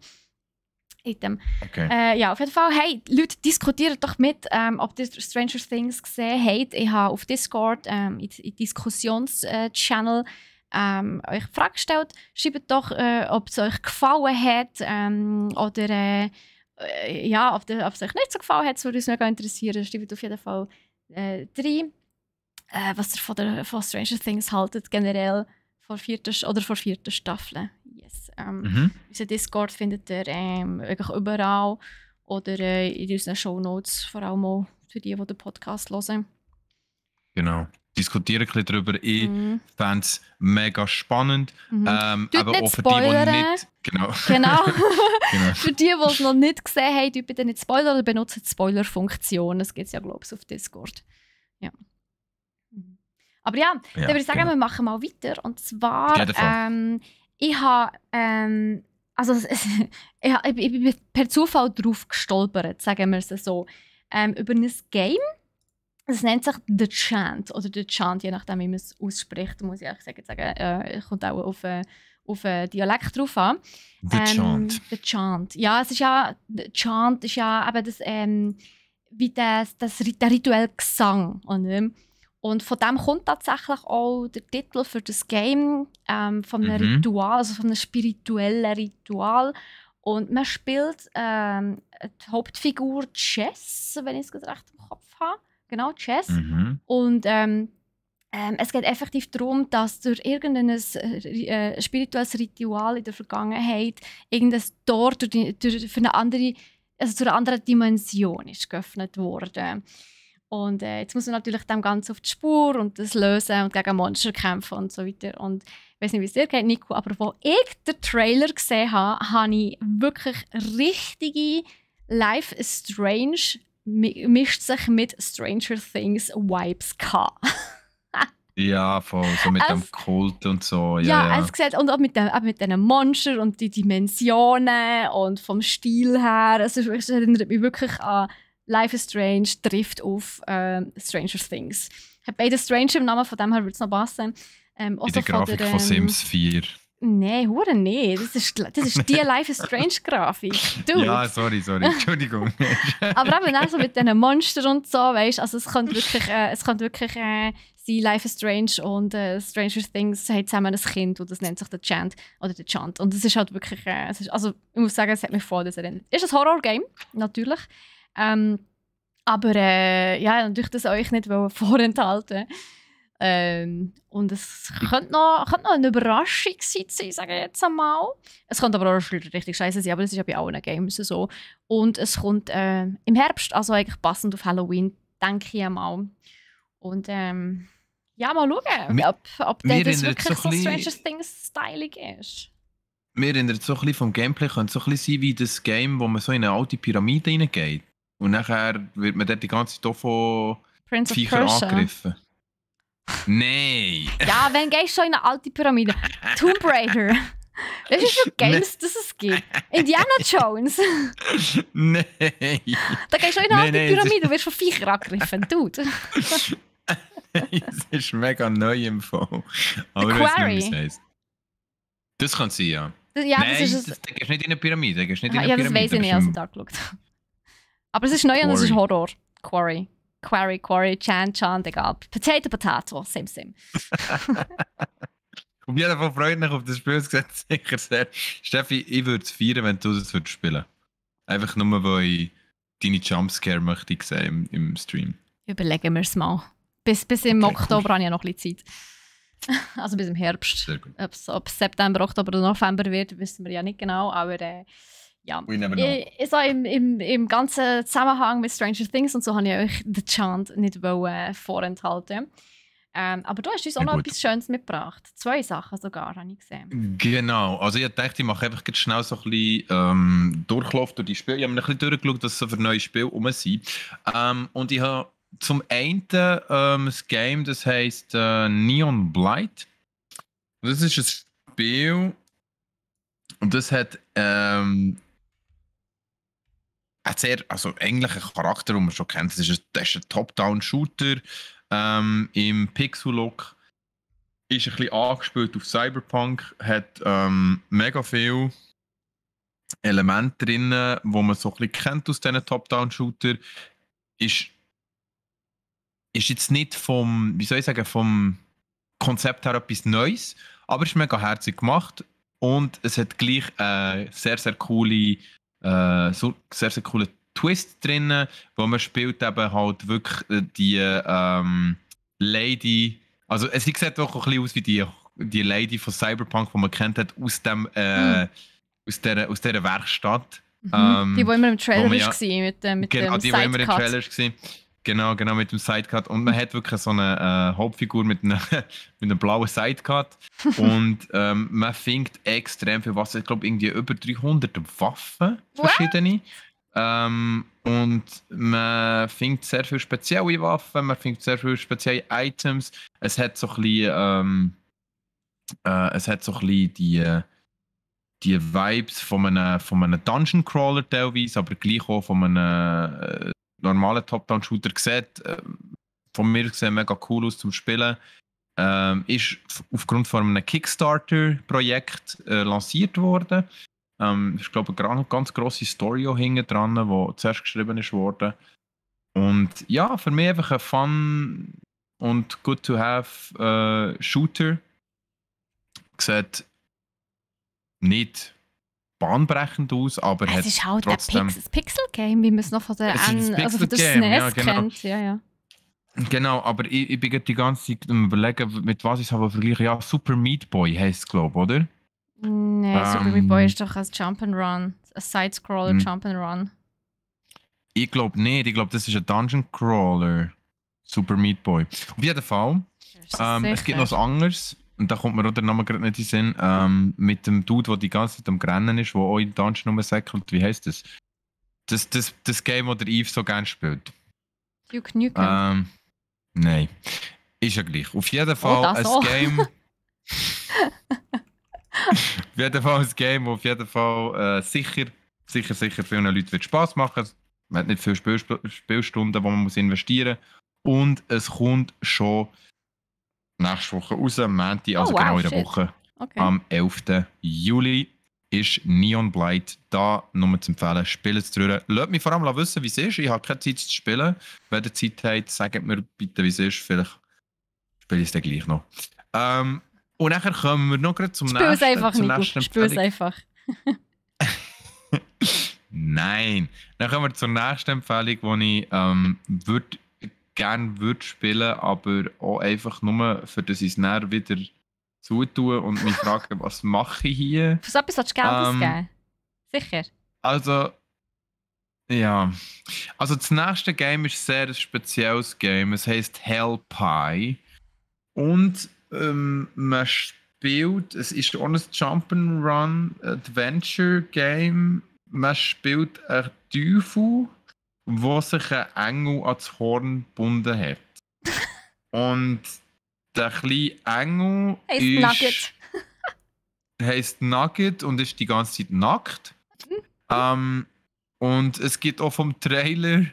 Item. Okay. Ja, auf jeden Fall, hey, Leute, diskutiert doch mit, ob ihr Stranger Things gesehen habt. Ich habe auf Discord, in Diskussions-Channel, euch eine Frage gestellt. Schreibt doch, ob es euch gefallen hat oder ja, ob es euch nicht so gefallen hat. Das würde uns mega interessieren. Schreibt auf jeden Fall rein, was ihr von Stranger Things haltet, generell vor vierten Staffel. Yes. Unser Discord findet ihr wirklich überall oder in unseren Shownotes, vor allem auch für die den Podcast hören. Genau. Diskutieren ein bisschen darüber. Ich fände es mega spannend. Aber auch für die nicht... Genau. Genau. Für die es noch nicht gesehen haben, bitte nicht Spoiler oder benutzen die Spoiler-Funktion. Das gibt es ja, glaube ich, auf Discord. Ja. Aber ja, dann würde ich sagen, wir machen mal weiter. Und zwar, ich habe, ich bin per Zufall drauf gestolpert, sagen wir es so, über ein Game. Das nennt sich The Chant oder The Chant, je nachdem, wie man es ausspricht, muss ich ehrlich sagen. Kommt auch auf Dialekt drauf an. The Chant. Ja, es ist ja, The Chant ist ja eben das, wie der rituelle Gesang. Und von dem kommt tatsächlich auch der Titel für das Game, von einem Ritual, also von einem spirituellen Ritual. Und man spielt die Hauptfigur Chess, wenn ich es recht im Kopf habe. Genau, Chess. Und es geht effektiv darum, dass durch irgendein spirituelles Ritual in der Vergangenheit irgendein Tor für eine andere, also zu einer anderen Dimension ist geöffnet worden. Und jetzt muss man natürlich dem Ganzen auf die Spur und das lösen und gegen Monster kämpfen und so weiter. Und ich weiß nicht, wie es dir geht, Nico, aber als ich den Trailer gesehen habe, habe ich wirklich richtige Life is Strange mischt sich mit Stranger Things Vibes gehabt. Ja, voll, so mit dem Kult und so. Ja. Es sieht, und auch mit den Monstern und die Dimensionen und vom Stil her. Es erinnert mich wirklich an Life is Strange trifft auf Stranger Things. Hat beide Strange im Namen, von dem her würde es noch passen. In der Grafik von Sims 4. Nein, hure nicht. Das ist die Life is Strange Grafik. Dude. Ja, sorry, Entschuldigung. Aber eben auch so mit diesen Monstern und so, weißt, also es könnte wirklich sein, Life is Strange und Stranger Things haben zusammen ein Kind und das nennt sich der Chant oder der Chant. Und es ist halt wirklich, also ich muss sagen, es hat mich voll das erinnert. Es ist ein Horror-Game, natürlich. Aber ja, natürlich das euch nicht vorenthalten. Und es könnte noch eine Überraschung sein, sage ich jetzt einmal. Es könnte aber auch richtig scheiße sein, aber das ist ja bei allen Games so. Und es kommt im Herbst, also eigentlich passend auf Halloween, denke ich einmal. Und ja, mal schauen, ob das wirklich so Stranger Things-stylig ist. Mir erinnert so ein bisschen vom Gameplay, könnte so ein bisschen sein wie das Game, wo man so in eine alte Pyramide reingeht. Und nachher wird man dort die ganze Zeit von Viechern angegriffen. Nein! Ja, wenn gehst du schon in eine alte Pyramide. Tomb Raider. Das ist für Games, das es gibt. Indiana Jones. Nein! Da gehst du in eine alte Pyramide und wirst von Viechern angegriffen. Dude. Das ist mega neu im Fall. Aber The Quarry. Das heisst. Das kann sein, ja. Ja, nein, das ist da gehst du nicht in eine Pyramide. Das weiß ich nicht, als ich da geschaut habe. Aber es ist neu und es ist Horror. Quarry, Chant, egal. Potato, same. Auf jeden Fall freut mich auf das Spiel, es sieht sicher sehr. Steffi, ich würde es feiern, wenn du das spielen würdest. Einfach nur, weil ich deine Jumpscare möchte sehen im Stream. Überlegen wir es mal. Bis im Oktober habe ich ja noch ein bisschen Zeit. Also bis im Herbst. Ob es September, Oktober oder November wird, wissen wir ja nicht genau. Aber ja. So im ganzen Zusammenhang mit Stranger Things und so habe ich euch den Chant nicht vorenthalten. Aber du hast uns auch noch etwas Schönes mitgebracht. 2 Sachen sogar, habe ich gesehen. Genau. Also ich dachte, ich mache einfach schnell so ein bisschen Durchlauf durch die Spiele. Ich habe mir ein bisschen durchgeschaut, was so für neue Spiele rum sind. Und ich habe zum einen ein Game, das heisst Neon Blight. Das ist ein Spiel und das hat einen sehr ähnlichen Charakter, den man schon kennt. Das ist ein Top-Down-Shooter im Pixel-Look. Ist ein bisschen angespielt auf Cyberpunk, hat mega viel Elemente drin, wo man so ein bisschen kennt aus diesen Top-Down-Shooter, ist, ist jetzt nicht vom, wie soll ich sagen, vom Konzept her etwas Neues, aber es ist mega herzig gemacht und es hat gleich sehr, sehr coole, sehr, sehr coole Twist drin, wo man spielt eben halt wirklich die Lady, also es sieht auch ein bisschen aus wie die Lady von Cyberpunk, die man kennt hat, aus dieser Werkstatt. Die immer im Trailer ja, war, mit genau, dem die immer im Sidecut. Trailer war. Genau, mit dem Sidecut. Und man hat wirklich so eine Hauptfigur mit einem, mit einem blauen Sidecut. Und man findet extrem viel Wasser. Ich glaube, irgendwie über 300 Waffen, verschiedene. Und man findet sehr viele spezielle Waffen, man findet sehr viele spezielle Items. Es hat so ein bisschen, die Vibes von einem Dungeon Crawler teilweise, aber gleich auch von einem normalen Top-Down-Shooter sieht. Von mir gesehen mega cool aus zum Spielen. Ist aufgrund von einem Kickstarter-Projekt lanciert worden. Ich glaube, eine ganz grosse Story auch hinten dran, die zuerst geschrieben ist worden. Und ja, für mich einfach ein fun und good to have Shooter. Sieht nicht bahnbrechend aus, aber es ist halt trotzdem ein Pixel-Game, wie man es noch von der SNES SNES kennt. Ja. Genau, aber ich bin die ganze Zeit am überlegen, mit was ich es vergleichen. Ja, Super Meat Boy heisst es, glaube ich, oder? Nein, Super Meat Boy ist doch ein Jump'n'Run. Ein Side-Scroller Jump'n'Run. Ich glaube nicht. Ich glaube, das ist ein Dungeon Crawler. Super Meat Boy. Auf jeden Fall. Es gibt noch was anderes. Und da kommt mir auch der Name gerade nicht in den Sinn. Mit dem Dude, der die ganze Zeit am Rennen ist, der auch in Dungeon rumsäckelt. Wie heisst das? Das Game, das der Eve so gerne spielt. Duke Nukem. Nein. Ist ja gleich. Auf jeden Fall ein Game. Auf jeden Fall ein Game, das auf jeden Fall sicher vielen Leuten wird Spass machen. Man hat nicht viele Spielstunden, die man investieren muss. Und es kommt schon nächste Woche raus, Montag, also genau in der Woche. Okay. Am 11. Juli ist Neon Blight da, nur zu empfehlen. Spielt es durch. Lasst mich vor allem wissen, wie es ist. Ich habe keine Zeit zu spielen. Wenn ihr Zeit habt, sagt mir bitte, wie es ist. Vielleicht spiele ich es dann gleich noch. Und nachher kommen wir noch gerade zum nächsten. Spiel es einfach. Nein. Dann kommen wir zur nächsten Empfehlung, die ich gerne würde spielen, aber auch einfach nur, für das ich es näher wieder zutue und mich frage, was mache ich hier? Für so etwas solltest du Geld ausgeben. Sicher. Also, ja. Also das nächste Game ist ein sehr spezielles Game. Es heisst Hell Pie. Und man spielt, es ist auch ein Jump'n'Run Adventure Game. Man spielt einen Teufel, der sich ein Engel ans Horn gebunden hat. Und der kleine Engel heisst Nugget und ist die ganze Zeit nackt. Und es gibt auch vom Trailer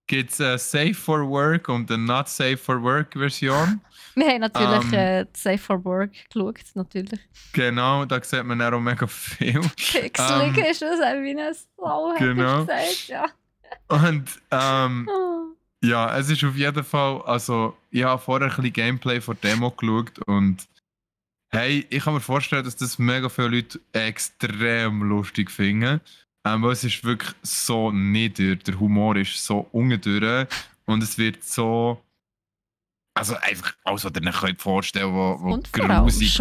gibt's eine Safe for Work und eine Not Safe for Work Version. Wir haben natürlich Safe for Work geschaut, natürlich. Genau, da sieht man auch mega viel. Pixelig ist das, wie eine Sau, genau. Gesagt, ja. Und ja, es ist auf jeden Fall, also ich habe vorher ein bisschen Gameplay von der Demo geschaut und hey, ich kann mir vorstellen, dass das mega viele Leute extrem lustig finden. Weil es ist wirklich so nieder, der Humor ist so ungedürre und es wird so, also einfach alles, was ihr euch könnt vorstellen, wo grusig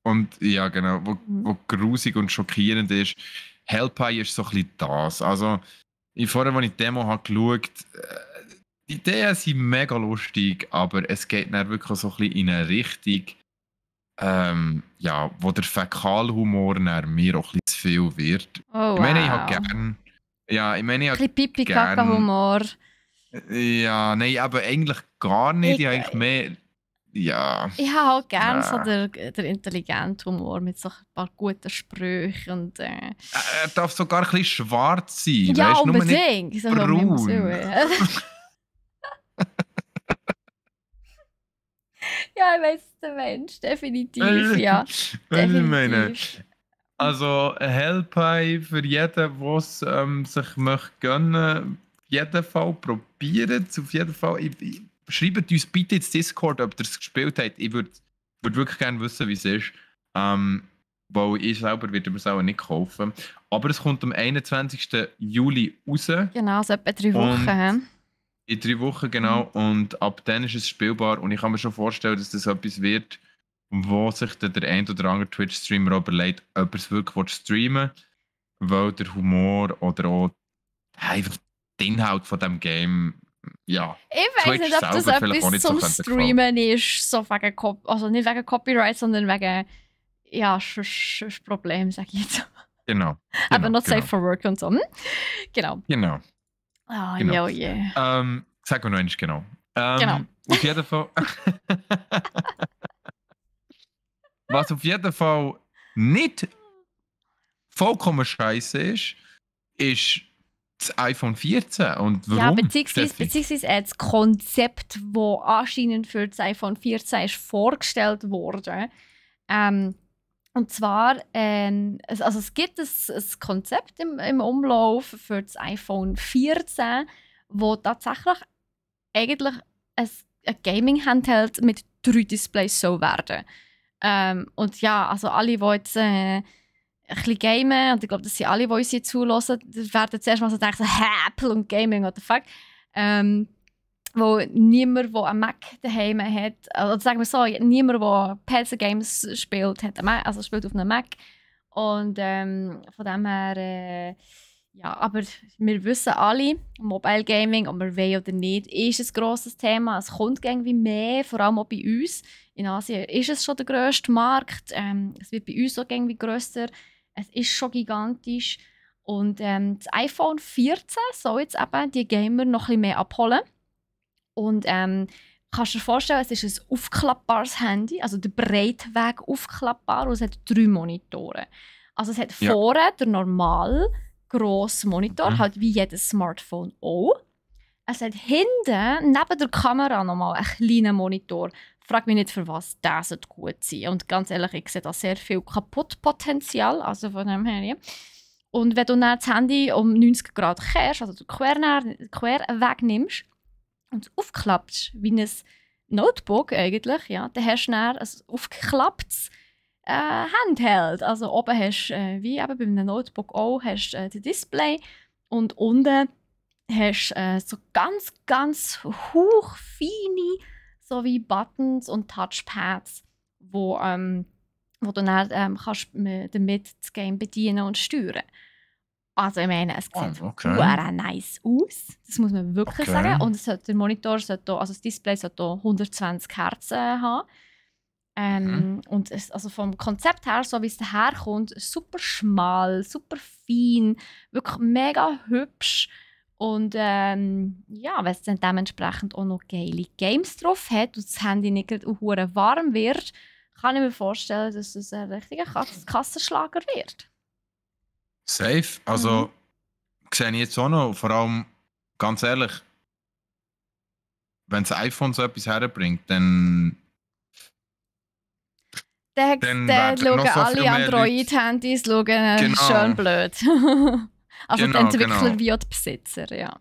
und ja genau, wo grusig und schockierend ist. Hell Pie ist so ein bisschen das. Also vorher, als ich die Demo habe geschaut, die Ideen sind mega lustig, aber es geht dann wirklich so ein bisschen in eine Richtung, ja, wo der Fäkalhumor mir auch ein bisschen zu viel wird. Oh, wow. Ich meine, ich habe gern. Ja, ich meine, ich habe ein bisschen Pipi-Kaka-Humor. Ja, nein, aber eigentlich gar nicht. Ich habe eigentlich mehr. Ja. Ich habe halt gern so der intelligente Humor mit so ein paar guten Sprüchen. Und, er darf sogar ein bisschen schwarz sein. Ja, weißt, unbedingt. So braun. Ja, ich weiss, der Mensch, definitiv, ja. Definitiv. Also ein Hellpie für jeden, der es sich möchte gönnen. Auf jeden Fall probieren es. Auf jeden Fall. Schreibt uns bitte ins Discord, ob ihr es gespielt habt. Ich würde wirklich gerne wissen, wie es ist. Weil ich selber werde mir es auch nicht kaufen. Aber es kommt am 21. Juli raus. Genau, so etwa 3 Wochen. In 3 Wochen, genau. Und ab dann ist es spielbar. Und ich kann mir schon vorstellen, dass das etwas wird, wo sich dann der ein oder andere Twitch-Streamer überlegt, ob er es wirklich streamen will, weil der Humor oder auch einfach der Inhalt von diesem Game, ja. Ich weiß nicht, ob das etwas zum Streamen ist, so wegen also nicht wegen Copyright, sondern wegen Problem, sag ich jetzt. Genau. Aber not safe for work und so. Genau. Oh, genau. Yeah. Sag mal noch eins, genau. Genau. Auf jeden Fall. Was auf jeden Fall nicht vollkommen scheiße ist das iPhone 14. Und warum? Ja, beziehungsweise das Konzept, das anscheinend für das iPhone 14 ist vorgestellt wurde. Und zwar, also es gibt ein Konzept im Umlauf für das iPhone 14, wo tatsächlich eigentlich ein Gaming-Handheld mit 3 Displays so werden. Und ja, also alle, die jetzt ein bisschen gamen, und ich glaube, das sind alle, die uns hier zulassen, werden zuerst mal so denken, Apple und Gaming, what the fuck. Wo niemand, der einen Mac daheim hat, oder sagen wir so, niemand, der PC-Games spielt, also spielt auf einem Mac. Und von dem her, ja, aber wir wissen alle, Mobile Gaming, ob wir wollen oder nicht, ist ein grosses Thema. Es kommt irgendwie mehr, vor allem auch bei uns. In Asien ist es schon der grösste Markt. Es wird bei uns auch irgendwie grösser. Es ist schon gigantisch. Und das iPhone 14 soll jetzt eben die Gamer noch ein bisschen mehr abholen. Und kannst du dir vorstellen, es ist ein aufklappbares Handy, also der Breitweg aufklappbar, und es hat 3 Monitore. Also es hat vorne den normalen grossen Monitor, halt wie jedes Smartphone auch. Es hat hinten, neben der Kamera, nochmal einen kleinen Monitor. Frag mich nicht, für was das gut sein sollte. Und ganz ehrlich, ich sehe da sehr viel Kaputtpotenzial, also von dem her. Und wenn du dann das Handy um 90 Grad kehrst, also den Querweg nimmst, und aufklappst, wie ein Notebook eigentlich, ja, dann hast du dann ein aufgeklapptes Handheld. Also oben hast du, wie eben bei einem Notebook auch, hast das Display, und unten hast du so ganz, ganz hauchfeine, so wie Buttons und Touchpads, wo du dann kannst damit das Game bedienen und steuern. Also ich meine, es sieht sehr nice aus, das muss man wirklich sagen. Und der Monitor sollte auch, also das Display sollte auch 120 Hertz haben. Und also vom Konzept her, so wie es daherkommt, super schmal, super fein, wirklich mega hübsch. Und ja, wenn es dann dementsprechend auch noch geile Games drauf hat und das Handy nicht warm wird, kann ich mir vorstellen, dass es ein richtiger Kassenschlager wird. Safe. Also, sehe ich jetzt auch noch, vor allem, ganz ehrlich, wenn das iPhone so etwas herbringt, dann schauen alle Android-Handys schön blöd. Also die Entwickler wie auch die Besitzer, ja.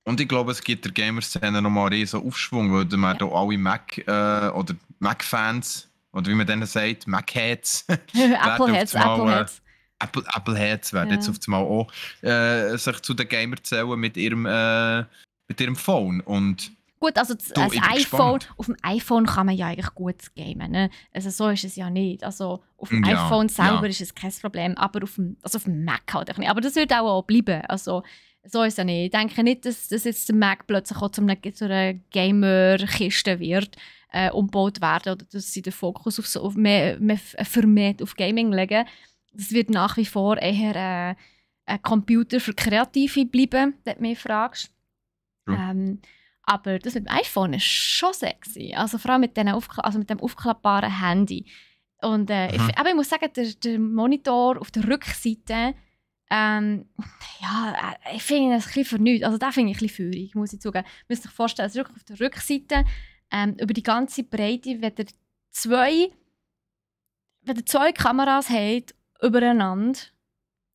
Und ich glaube, es gibt der Gamer-Szene nochmal einen riesen Aufschwung, weil dann werden auch alle oder Mac-Fans, oder wie man denen sagt, Mac-Heads, Apple-Heads. Apple-Heads werden jetzt auf einmal auch sich zu den Gamern zählen mit ihrem Phone. Und gut, also auf dem iPhone kann man ja eigentlich gut gamen. Ne? Also so ist es ja nicht. Also auf dem iPhone selber ist es kein Problem, aber auf dem Mac halt nicht. Aber das wird auch bleiben. Also so ist es ja nicht. Ich denke nicht, dass jetzt der Mac plötzlich auch zu einer Gamer-Kiste wird, umgebaut werden, oder dass sie den Fokus auf mehr vermehrt auf Gaming legen. Das wird nach wie vor eher ein Computer für Kreative bleiben, wenn du mich fragst. Aber das mit dem iPhone ist schon sexy. Also vor allem mit dem aufklappbaren Handy. Und ich muss sagen, der Monitor auf der Rückseite, ich finde ihn ein bisschen vernünftig. Also den finde ich ein bisschen feurig, muss ich zugeben. Du musst dir vorstellen, es ist wirklich auf der Rückseite, über die ganze Breite, wenn ihr zwei Kameras habt, übereinander.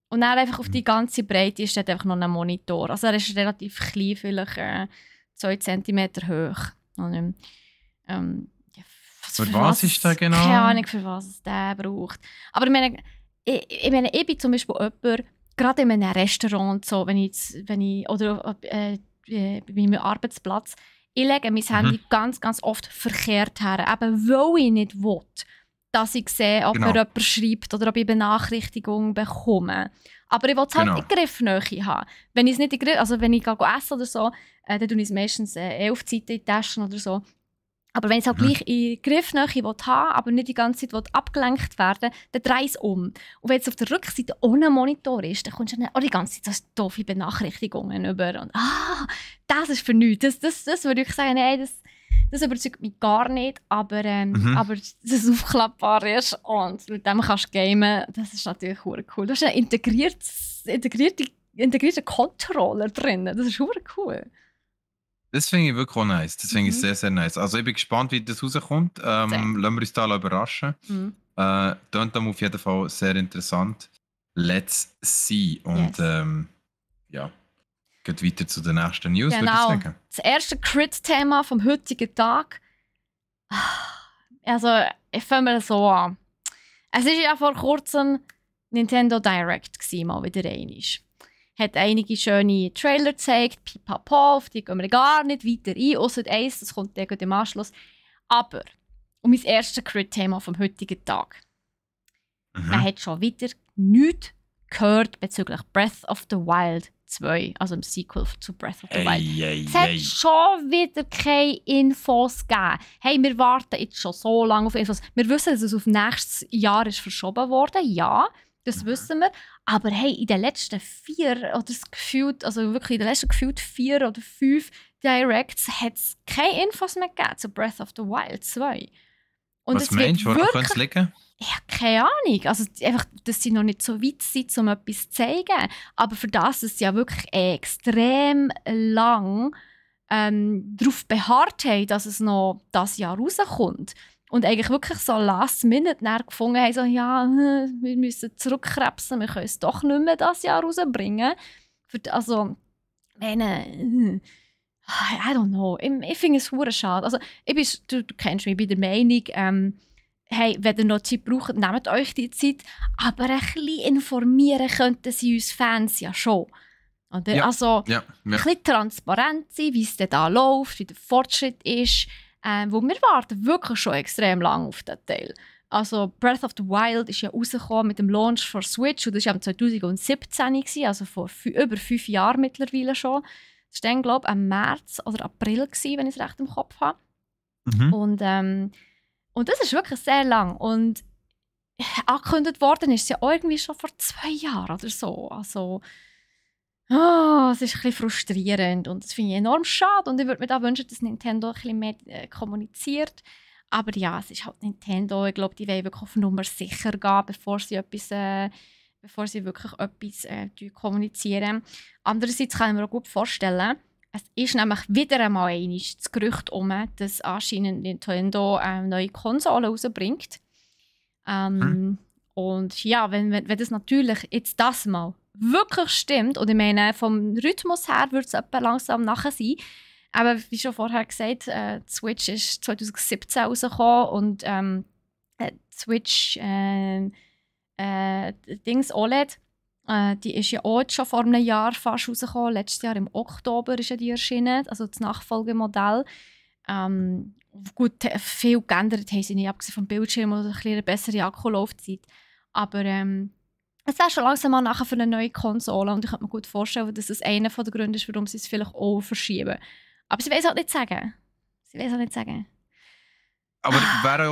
Und dann einfach auf die ganze Breite ist dort einfach noch ein Monitor. Also er ist relativ klein, vielleicht 2 cm hoch. Und, für was ist der genau? Keine Ahnung, für was es der braucht. Aber ich bin zum Beispiel jemand, gerade in einem Restaurant, so, oder bei meinem Arbeitsplatz, ich lege mein Handy ganz, ganz oft verkehrt her, eben weil ich nicht will, dass ich sehe, ob mir jemand schreibt oder ob ich Benachrichtigungen bekomme. Aber ich will es halt in Griffnähe haben. Wenn ich es nicht wenn ich esse oder so, dann tue ich es meistens auf die Seite in die Taschen oder so. Aber wenn ich es halt gleich in Griffnähe haben, aber nicht die ganze Zeit abgelenkt werden, dann drehe ich es um. Und wenn es auf der Rückseite ohne Monitor ist, dann kommst du dann auch die ganze Zeit so doofe Benachrichtigungen über. Und das ist für nichts. Das würde ich sagen, nein, das überzeugt mich gar nicht. Aber dass es aufklappbar ist und mit dem kannst du gamen, das ist natürlich cool. Du hast einen integrierten Controller drin. Das ist cool. Das finde ich wirklich auch nice. Das finde ich sehr, sehr nice. Also ich bin gespannt, wie das rauskommt. Lassen wir uns da überraschen. Tönt auf jeden Fall sehr interessant. Let's see. Und geht weiter zu den nächsten News, würde ich sagen. Das erste Crit-Thema vom heutigen Tag. Also, ich fange mal so an. Es war ja vor kurzem Nintendo Direct mal wieder einmal. Hat einige schöne Trailer gezeigt, pipapo, auf die gehen wir gar nicht weiter ein, ausser eins, das kommt dann im Anschluss. Aber, mein erstes Crit-Thema vom heutigen Tag. Man hat schon wieder nichts gehört bezüglich Breath of the Wild 2, also im Sequel zu Breath of the Wild. Es hat schon wieder keine Infos gegeben. Hey, wir warten jetzt schon so lange auf Infos. Wir wissen, dass es auf nächstes Jahr ist verschoben wurde, ja. Das wissen wir. Aber hey, in den letzten 4 oder gefühlt, also wirklich in den letzten gefühlt 4 oder 5 Directs hat es keine Infos mehr gegeben zu Breath of the Wild 2. Und was meinst du, woran könnte es liegen? Ich habe keine Ahnung. Also einfach, dass sie noch nicht so weit sind, um etwas zu zeigen. Aber für das, dass sie ja wirklich extrem lang darauf beharrt haben, dass es noch dieses Jahr rauskommt. Und eigentlich wirklich so last minute gefunden haben, so, ja, wir müssen zurückkrebsen, wir können es doch nicht mehr dieses Jahr rausbringen. Also, I don't know. Ich finde es verdammt schade. Also, du kennst mich, ich bin der Meinung, hey, wenn ihr noch Zeit braucht, nehmt euch die Zeit. Aber ein bisschen informieren könnten sie uns Fans ja schon. Oder? Ja, also, ein bisschen transparent sein, wie es denn da läuft, wie der Fortschritt ist. Wo wir warten wirklich schon extrem lange auf diesen Teil. Also Breath of the Wild ist ja rausgekommen mit dem Launch für Switch und das war ja 2017, also vor über 5 Jahren mittlerweile schon. Das war dann, glaube ich, im März oder April, wenn ich es recht im Kopf habe. Und das ist wirklich sehr lang. Und angekündigt worden ist es ja irgendwie schon vor 2 Jahren oder so. Also, es ist ein bisschen frustrierend und das finde ich enorm schade und ich würde mir da wünschen, dass Nintendo ein bisschen mehr kommuniziert. Aber ja, es ist halt Nintendo. Ich glaube, die wollen wirklich auf Nummer sicher gehen, bevor sie wirklich etwas kommunizieren. Andererseits kann ich mir auch gut vorstellen, es ist nämlich wieder einmal das Gerücht dass anscheinend Nintendo neue Konsolen rausbringt. Und ja, wenn das natürlich jetzt das mal wirklich stimmt, und ich meine, vom Rhythmus her würde es etwa langsam nachher sein. Aber wie schon vorher gesagt, die Switch ist 2017 rausgekommen und Switch Dings OLED, die ist ja auch jetzt schon vor einem Jahr fast rausgekommen. Letztes Jahr im Oktober ist ja die erschienen, also das Nachfolgemodell. Gut, viel geändert haben sie nicht, abgesehen vom Bildschirm oder ein bisschen eine bessere Akkulaufzeit. Aber es wäre schon langsam mal nachher für eine neue Konsole und ich könnte mir gut vorstellen, dass das einer der Gründe ist, warum sie es vielleicht auch verschieben. Aber sie weiß halt nicht sagen. Aber wäre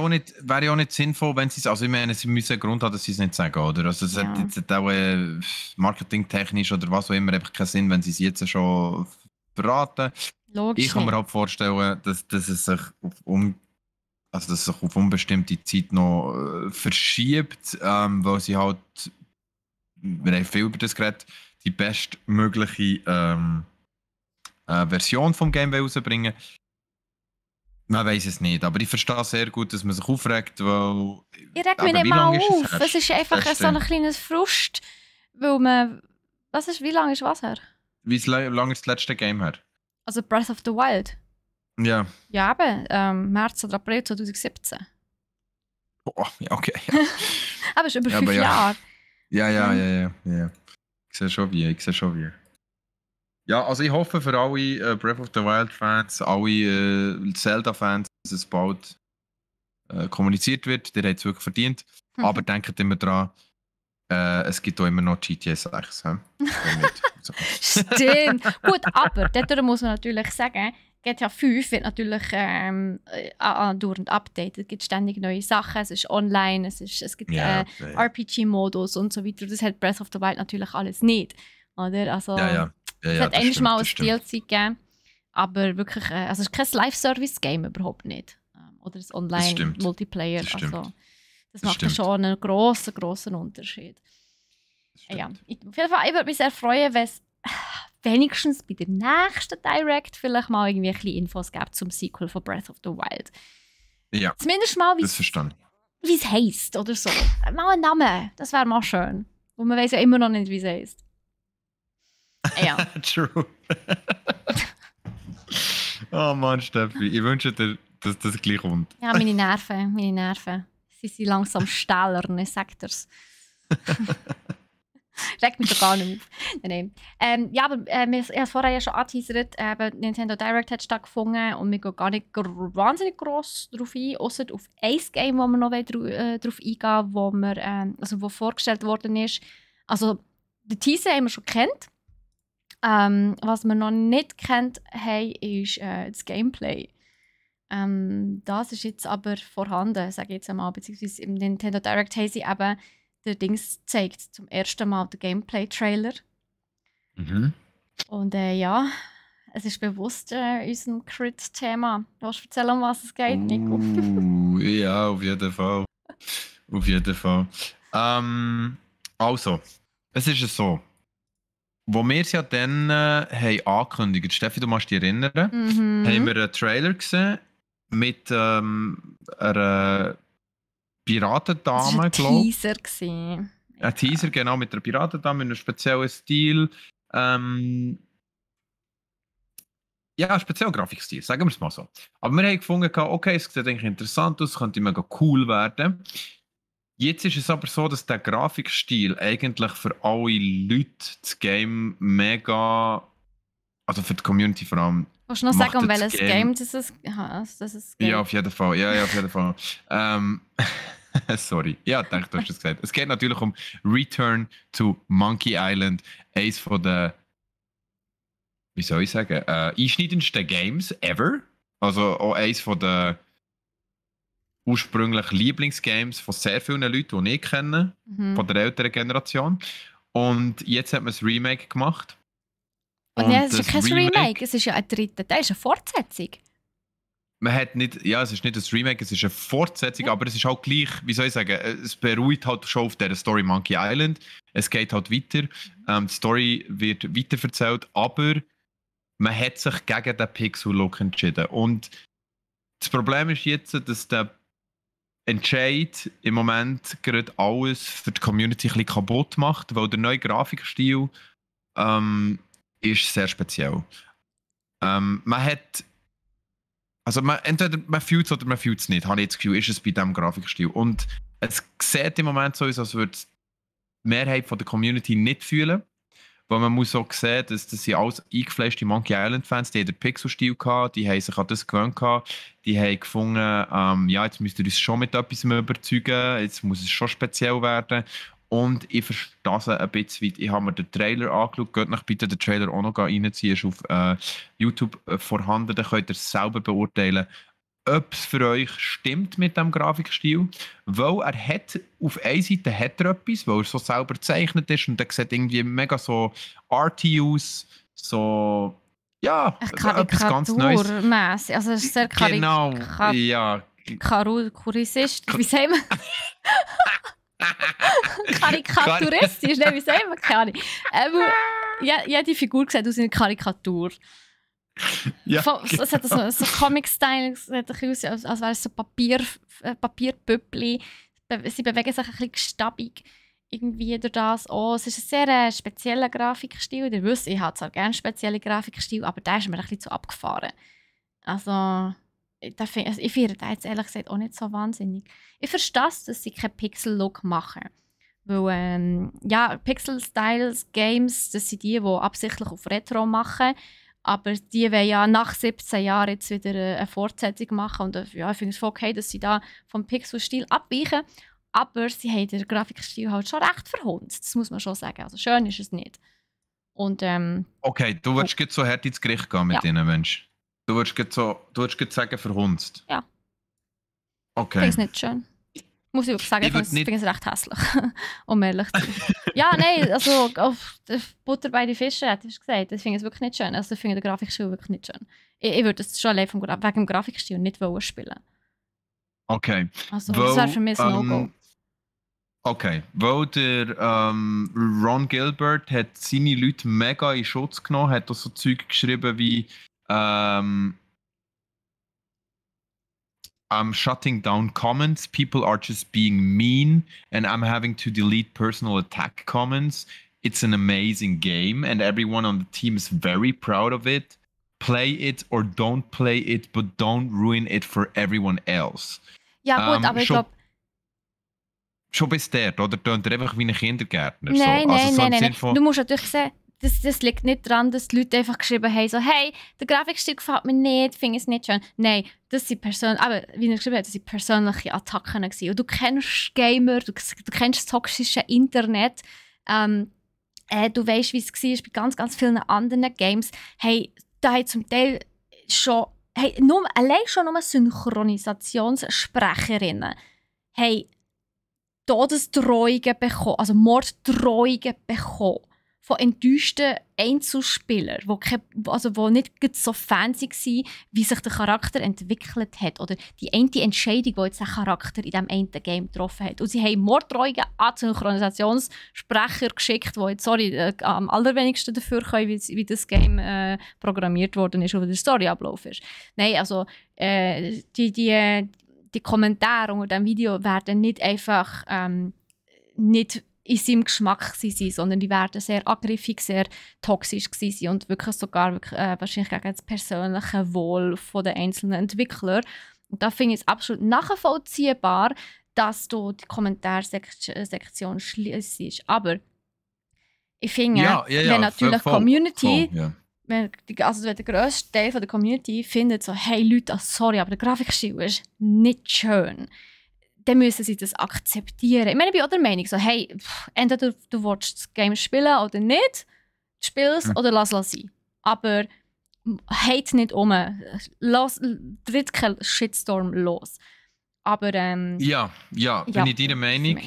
ja auch nicht sinnvoll, wenn sie es, also ich meine, sie müssen einen Grund haben, dass sie es nicht sagen, oder? Also es hat jetzt auch marketingtechnisch oder was auch immer einfach keinen Sinn, wenn sie es jetzt schon verraten. Logisch ich kann mir halt vorstellen, dass es sich auf unbestimmte Zeit noch verschiebt, weil sie halt, wir haben viel über das geredet, die bestmögliche Version vom Game rausbringen. Man weiß es nicht, aber ich verstehe sehr gut, dass man sich aufregt, weil... Ich reg mich nicht mal auf. Es ist einfach so ein kleines Frust, weil man... wie lange ist was her? Wie lange ist das letzte Game her? Also Breath of the Wild? Ja. Ja, eben. März oder April 2017. Oh, ja, okay. Ja. Aber es ist über 5 Jahre. Ja. Ich sehe schon wie. Ja, also ich hoffe für alle Breath of the Wild Fans, alle Zelda Fans, dass es bald kommuniziert wird. Der hat es wirklich verdient. Aber denkt immer dran, es gibt auch immer noch GTA 6. So. Stimmt. Gut, aber dort muss man natürlich sagen, GTA 5 wird natürlich dauernd updated. Es gibt ständig neue Sachen, es ist online, es gibt RPG-Modus und so weiter. Das hat Breath of the Wild natürlich alles nicht. Oder? Also, es hat eigentlich mal ein DLC gegeben, aber wirklich, also es ist kein Live-Service-Game überhaupt nicht. Oder ein Online-Multiplayer. Also, das macht ja schon einen grossen Unterschied. Ja, auf jeden Fall, ich würde mich sehr freuen, wenn es wenigstens bei der nächsten Direct vielleicht mal irgendwie ein bisschen Infos gibt zum Sequel von Breath of the Wild. Ja, zumindest mal, wie es heisst oder so. Mal ein Name, das wäre mal schön. Und man weiß ja immer noch nicht, wie es heisst. Ja. True. Oh Mann, Steffi, ich wünsche dir, dass das gleich kommt. Ja, meine Nerven. Sie sind langsam stählern, ich sag dir's. Regt mich doch gar nicht auf. Nein. Ja, aber ich habe es vorher ja schon angeteasert, Nintendo Direct hat stattgefunden und wir gehen gar nicht wahnsinnig gross darauf ein, außer auf ein Game, wo wir noch darauf eingehen wollen, wo vorgestellt worden ist. Also, den Teaser haben wir schon kennt. Was wir noch nicht kennt haben, ist das Gameplay. Das ist jetzt aber vorhanden, sage ich jetzt einmal, beziehungsweise im Nintendo Direct haben sie eben der Dings zeigt zum ersten Mal den Gameplay-Trailer. Mhm. Und ja, es ist bewusst unserem Crit-Thema. Willst du erzählen, um was es geht, Nico? Ja, auf jeden Fall. Also, es ist so. Wo wir es ja dann haben angekündigt, Steffi, du musst dich erinnern, haben wir einen Trailer gesehen mit einer Piratendame, glaube ich. Das war ein Teaser gewesen. Ein Teaser, genau, mit einer Piratendame, mit einem speziellen Stil. Ein spezieller Grafikstil, sagen wir es mal so. Aber wir haben gefunden, okay, es sieht eigentlich interessant aus, könnte mega cool werden. Jetzt ist es aber so, dass der Grafikstil eigentlich für alle Leute das Game mega, also für die Community vor allem. Willst du noch sagen, um welches Game das ist? Ja, auf jeden Fall. Ja, auf jeden Fall. Sorry. Ja, ich denke, du hast es gesagt. Es geht natürlich um Return to Monkey Island. Eines von den, wie soll ich sagen, einschneidendsten Games ever. Also auch eines von den ursprünglich Lieblingsgames von sehr vielen Leuten, die ich kenne, von der älteren Generation. Und jetzt hat man ein Remake gemacht. Und ja, es ist ja kein Remake, es ist ja ein dritter Teil, es ist eine Fortsetzung. Man hat nicht, ja, es ist nicht ein Remake, es ist eine Fortsetzung, aber es ist halt gleich, wie soll ich sagen, es beruht halt schon auf der Story Monkey Island. Es geht halt weiter, die Story wird weiterverzählt, aber man hat sich gegen den Pixel-Look entschieden. Und das Problem ist jetzt, dass der Entscheid im Moment gerade alles für die Community ein bisschen kaputt macht, weil der neue Grafikstil ist sehr speziell. Man hat, also entweder man fühlt es oder man fühlt es nicht, habe ich das Gefühl, ist es bei diesem Grafikstil. Und es sieht im Moment so aus, als würde es die Mehrheit von der Community nicht fühlen. Weil man muss auch sehen, dass das sind alles eingefleischte Monkey Island Fans, die haben den Pixel-Stil gehabt, die haben sich an das gewöhnt gehabt, die haben gefunden, jetzt müsst ihr uns schon mit etwas überzeugen, jetzt muss es schon speziell werden. Und ich verstehe es ein bisschen weit. Ich habe mir den Trailer angeschaut, geht euch bitte den Trailer auch noch reinziehen, ist auf YouTube vorhanden, dann könnt ihr es selber beurteilen, ob es für euch stimmt mit dem Grafikstil. Weil er hat, auf einer Seite hat er etwas, weil er so selber gezeichnet ist und er sieht irgendwie mega so arty aus, so, ja, etwas ganz Neues. Karikaturmässig, also es ist sehr Genau, ja. Karikaturistisch, wie sagen wir? Karikaturistisch, ne, wie sagen wir? Keine Ahnung. Ja, die Figur sieht aus wie eine Karikatur. Ja, Es hat so Comic-Style, es hat ein bisschen aus, als wäre es so Papierpüppli. Sie bewegen sich ein bisschen gestabig irgendwie durch das auch. Es ist ein sehr spezieller Grafikstil. Ihr wisst, ich habe zwar gerne spezielle Grafikstil, aber der ist mir ein bisschen zu abgefahren. Also, ich finde den jetzt ehrlich gesagt auch nicht so wahnsinnig. Ich verstehe es, dass sie keinen Pixel-Look machen. Weil, Pixel-Styles-Games, das sind die absichtlich auf Retro machen. Aber die wollen ja nach 17 Jahren jetzt wieder eine Fortsetzung machen. Und ich finde es voll okay, dass sie da vom Pixel-Stil abweichen. Aber sie haben den Grafikstil halt schon recht verhunzt. Das muss man schon sagen. Also schön ist es nicht. Und, okay, du würdest jetzt so hart ins Gericht gehen mit diesen Menschen. Du würdest jetzt sagen, verhunzt. Ja. Okay. Ich finde es nicht schön. Muss ich wirklich sagen, ich finde es recht hässlich. Um ehrlich zu sein. Ja, nein, also auf Butter bei den Fischen, hätte ich gesagt. Ich finde es wirklich nicht schön. Also ich finde den Grafikstil wirklich nicht schön. Ich würde es schon allein wegen dem Grafikstil nicht spielen. Okay. Also das wäre für mich ein No-Go. Okay, weil der Ron Gilbert hat seine Leute mega in Schutz genommen, hat auch so Zeug geschrieben wie I'm shutting down comments, people are just being mean, and I'm having to delete personal attack comments. It's an amazing game, and everyone on the team is very proud of it. Play it or don't play it, but don't ruin it for everyone else. Ja gut, aber ich glaube... Schon bis dort, oder? Tönt er einfach wie ein Kindergärtner? Nein, so. Also nein. Du musst natürlich sehen, das liegt nicht daran, dass die Leute einfach geschrieben haben, so, hey, der Grafikstil gefällt mir nicht, finde es nicht schön. Nein, das sind aber wie er geschrieben hat, das sind persönliche Attacken gewesen. Und du kennst Gamer, du kennst das toxische Internet, du weißt, wie es war bei ganz, ganz vielen anderen Games. Hey, da hat zum Teil schon, allein schon nur Synchronisationssprecherinnen, hey, Todesdrohungen bekommen, also Morddrohungen bekommen von enttäuschten Einzelspielern, die nicht so fan waren, wie sich der Charakter entwickelt hat. Oder die eine Entscheidung, die jetzt der Charakter in diesem einen Game getroffen hat. Und sie haben Morddrohungen an Synchronisationssprecher geschickt, die jetzt, am allerwenigsten dafür können, wie das Game programmiert worden ist oder der Storyablauf ist. Nein, also die Kommentare unter diesem Video werden nicht einfach nicht in seinem Geschmack sein, sondern die werden sehr aggressiv, sehr toxisch sein und wirklich sogar wahrscheinlich gegen das persönliche Wohl der einzelnen Entwickler. Und da finde ich es absolut nachvollziehbar, dass du die Kommentarsektion schliessest. Aber ich finde, wenn natürlich Community... Wenn der grösste Teil der Community findet so, hey Leute, sorry, aber der Grafikstil ist nicht schön, dann müssen sie das akzeptieren. Ich meine, ich bin auch der Meinung, so, hey, entweder du willst das Game spielen oder nicht, spiel es oder lass es sein. Aber hate nicht tritt kein Shitstorm los. Aber, bin ich deiner Meinung.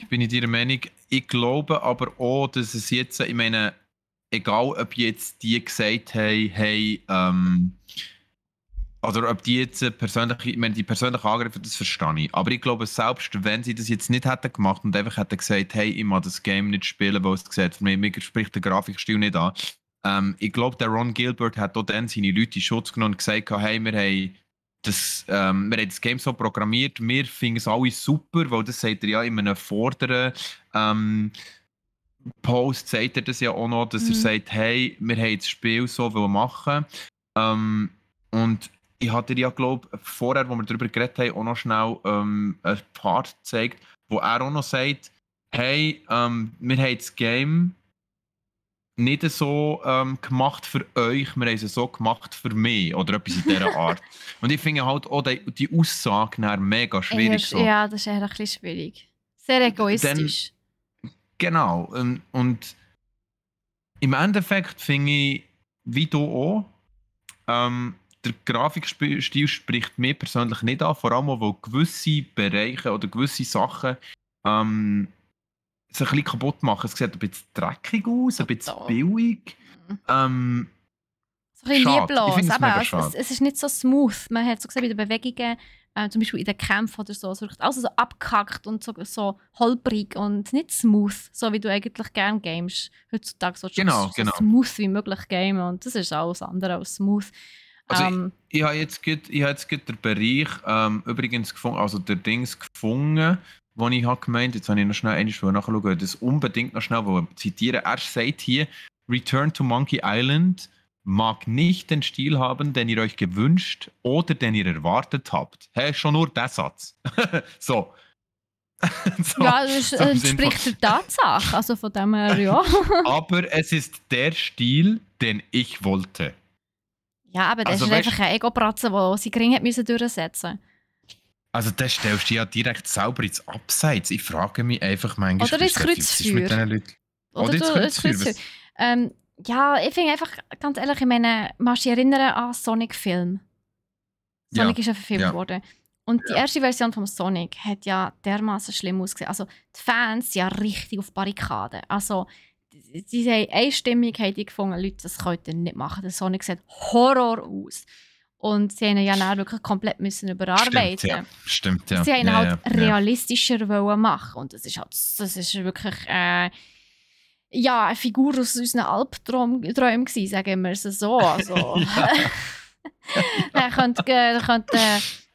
Ich glaube aber auch, dass es jetzt, ich meine, egal ob jetzt die gesagt haben, hey, oder ob die jetzt die persönlichen Angriffe, das verstehe ich. Aber ich glaube, selbst wenn sie das jetzt nicht hätten gemacht und einfach hätten gesagt, hey, ich mag das Game nicht spielen, weil es gesagt, für mich spricht der Grafikstil nicht an. Ich glaube, der Ron Gilbert hat auch dann seine Leute in Schutz genommen und gesagt, hey, wir haben das Game so programmiert, wir finden es alle super, weil das sagt er ja in einem vorderen Post sagt er das ja auch noch, dass er sagt, hey, wir haben das Spiel so machen. Und ich hatte ja, glaube ich, vorher, wo wir darüber geredet haben, auch noch schnell einen Part gezeigt, wo er auch noch sagt, hey, wir haben das Game nicht so gemacht für euch, wir haben es so gemacht für mich oder etwas in dieser Art. Und ich finde halt auch die Aussage mega schwierig. Ja, das ist eher ein bisschen schwierig. Sehr egoistisch. Genau. Und im Endeffekt finde ich, wie du auch, der Grafikstil spricht mir persönlich nicht an, vor allem weil gewisse Bereiche oder gewisse Sachen sich ein bisschen kaputt machen. Es sieht ein bisschen dreckig aus, ein bisschen billig. So ein bisschen lieblos, aber es ist nicht so smooth. Man hat so gesehen bei den Bewegungen, zum Beispiel in den Kämpfen oder so, es wird alles so abgehackt und so holprig und nicht smooth, so wie du eigentlich gerne gamest. Heutzutage so smooth wie möglich gamen und das ist alles andere als smooth. Also ich habe jetzt gerade den Bereich übrigens gefunden, also der Dings gefunden, wo ich habe gemeint, jetzt habe ich noch schnell einmal nachschauen, das unbedingt noch schnell zitieren. Er sagt hier, Return to Monkey Island mag nicht den Stil haben, den ihr euch gewünscht oder den ihr erwartet habt. Hey, schon nur der Satz. So. So, ja, das entspricht der Tatsache, also von dem her, ja. Aber es ist der Stil, den ich wollte. Ja, aber das ist einfach ein Ego-Pratzen, den sie gering durchsetzen musste. Also das stellst du ja direkt selber ins Abseits. Ich frage mich einfach manchmal, oder ins Kreuzfeuer. Oder ins Kreuzfeuer. Ja, ich finde einfach, ganz ehrlich, ich meine, machst du dich erinnern an Sonic-Film? Sonic ist ja verfilmt worden. Und die erste Version von Sonic hat ja dermaßen schlimm ausgesehen. Also die Fans sind ja richtig auf Barrikaden. Also sie haben einstimmig gefunden, Leute, das könnt ihr nicht machen. Der Sonic sieht Horror aus. Und sie haben ihn ja dann wirklich komplett müssen überarbeiten. Stimmt, ja. Sie haben ihn halt realistischer wollen machen. Und das ist wirklich eine Figur aus unseren Albträumen gewesen, sagen wir es so. Also, er könnte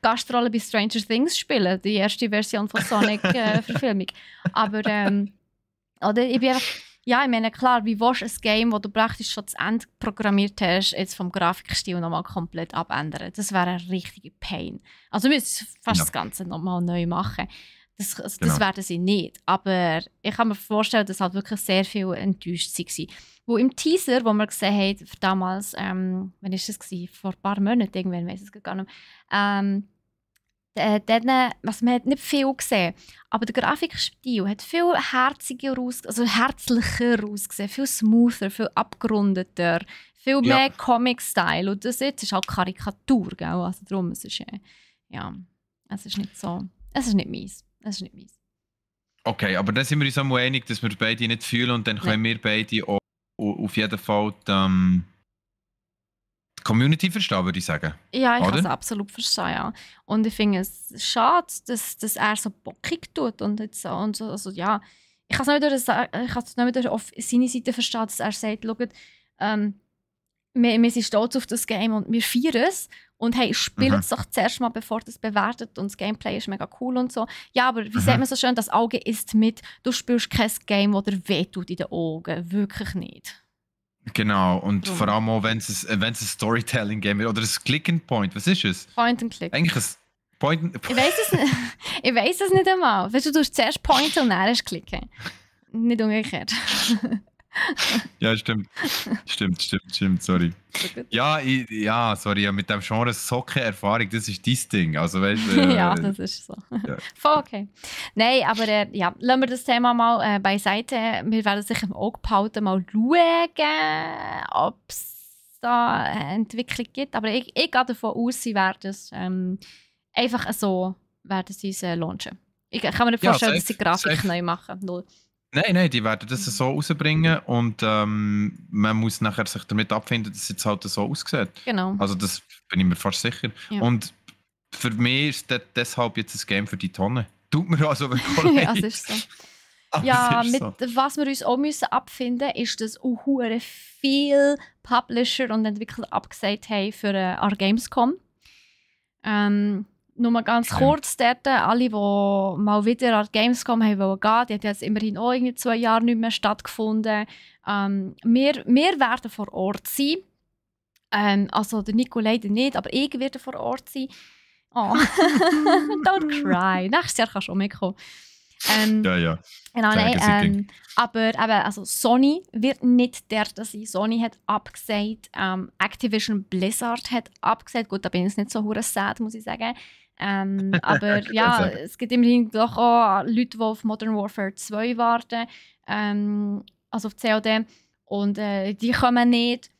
Gastrolle bei Stranger Things spielen, die erste Version von Sonic-Verfilmung. Aber oder ich bin einfach, ja, ich meine, klar, wie willst du ein Game, das du praktisch schon zu Ende programmiert hast, jetzt vom Grafikstil nochmal komplett abändern? Das wäre eine richtige Pain. Also wir müssen fast das Ganze nochmal neu machen. Das werden sie nicht. Aber ich kann mir vorstellen, dass halt wirklich sehr viel enttäuscht waren. Wo im Teaser, wo wir gesehen haben, damals, wann war das? Vor ein paar Monaten, irgendwann, weiss ich es gar nicht mehr. Man hat nicht viel gesehen, aber der Grafikstil hat viel herzlicher ausgesehen, viel smoother, viel abgerundeter, viel mehr Comic-Style. Und das jetzt ist halt Karikatur, gell? Also darum, es ist nicht so, es ist nicht meins. Okay, aber dann sind wir uns auch einig, dass wir beide nicht fühlen und dann können wir beide auch auf jeden Fall die Community verstehen, würde ich sagen. Ja, ich kann es absolut verstehen, ja. Und ich finde es schade, dass er so bockig tut und jetzt so. Also, ja, ich kann es nicht wieder auf seine Seite verstehen, dass er sagt, schaut, wir sind stolz auf das Game und wir feiern es. Und hey, spielt es doch zuerst mal, bevor das bewertet. Und das Gameplay ist mega cool und so. Ja, aber wie sagt man so schön, das Auge isst mit. Du spielst kein Game, das dir wehtut in den Augen. Wirklich nicht. Genau, und vor allem auch, wenn es ein Storytelling-Game ist. Oder ein Click-and-Point. Was ist es? Point-and-Click. Eigentlich ein Point-and... Ich weiss es nicht einmal. Weißt du, du musst zuerst pointen und dann erst klicken. Nicht umgekehrt. Ja, stimmt, sorry. Ja, sorry, mit dem Genre so keine Erfahrung, das ist dein Ding, also weißt du... ja, das ist so. Ja. Voll okay. Nein, aber lassen wir das Thema mal beiseite. Wir werden sicher im Auge behalten, mal schauen, ob es da eine Entwicklung gibt. Aber ich gehe davon aus, sie werden es einfach so launchen. Ich kann mir nicht vorstellen, dass sie die Grafik neu machen. Null. Nein, die werden das so rausbringen und man muss nachher sich damit abfinden, dass es jetzt halt so aussieht. Genau. Also das bin ich mir fast sicher. Ja. Und für mich ist das deshalb jetzt ein Game für die Tonne. Tut mir also wirklich leid. Ja, es ist so. Ja, was wir uns auch abfinden müssen, ist, dass auch viele Publisher und Entwickler abgesagt haben für eine Gamescom. Nur mal ganz kurz dort, alle, die mal wieder an Gamescom haben wollen gehen, die hat jetzt immerhin auch irgendwie 2 Jahre nicht mehr stattgefunden. Wir werden vor Ort sein. Also der Nico leider nicht, aber ich werde vor Ort sein. Oh, don't cry. Nächstes Jahr kannst du auch mitkommen. Ja. Genau, nein, aber eben, also Sony wird nicht der sein. Sony hat abgesagt. Activision Blizzard hat abgesagt. Gut, da bin ich nicht so hure sad, muss ich sagen. Aber ja, es gibt immerhin doch auch Leute, die auf Modern Warfare 2 warten. Also auf COD. Und die kommen nicht.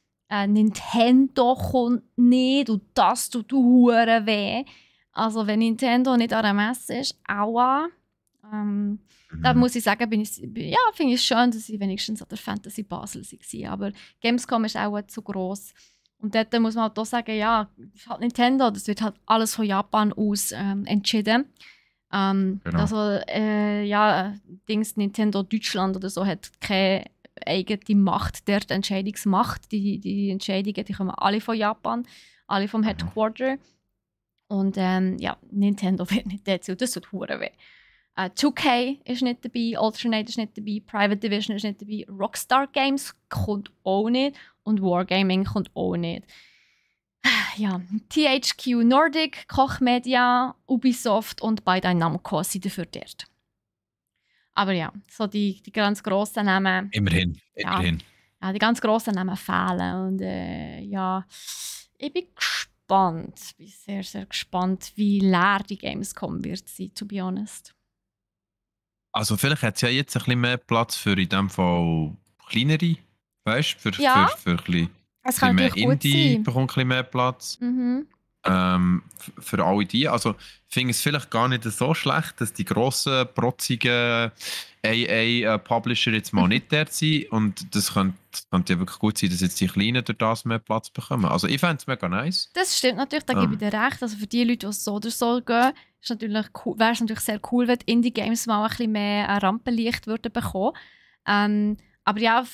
Nintendo kommt nicht. Und das tut hure weh. Also wenn Nintendo nicht an der Messe ist, aua. Da muss ich sagen, finde ich es schön, dass ich wenigstens an der Fantasy Basel war. Aber Gamescom ist auch zu gross. Und dort muss man halt auch sagen, ja, halt Nintendo, das wird halt alles von Japan aus entschieden. Genau. Also, Nintendo Deutschland oder so hat keine eigene Macht, dort Entscheidungsmacht. Die Entscheidungen, die kommen alle von Japan, alle vom Headquarter. Und Nintendo wird nicht dazu, das tut verdammt weh. 2K ist nicht dabei, Alternate ist nicht dabei, Private Division ist nicht dabei, Rockstar Games kommt auch nicht und Wargaming kommt auch nicht. Ja, THQ Nordic, Koch Media, Ubisoft und Bandai Namco sind dafür dort. Aber ja, so die ganz grossen Namen... Immerhin. Ja, die ganz grossen Namen fehlen. Und ich bin gespannt. Ich bin sehr, sehr gespannt, wie leer die Gamescom wird sein, to be honest. Also vielleicht hat es ja jetzt ein bisschen mehr Platz für in dem Fall kleinere, weißt du, für ein bisschen mehr Indie bekommt ein bisschen mehr Platz. Mhm. Für alle die. Also ich finde es vielleicht gar nicht so schlecht, dass die grossen, protzigen AA-Publisher jetzt mal nicht dort sind. Und das könnte ja wirklich gut sein, dass jetzt die Kleinen durch das mehr Platz bekommen. Also ich fände es mega nice. Das stimmt natürlich, da gebe ich dir recht. Also für die Leute, die so oder so gehen, wäre es natürlich sehr cool, wenn Indie-Games mal ein bisschen mehr Rampenlicht würden bekommen. Aber ja,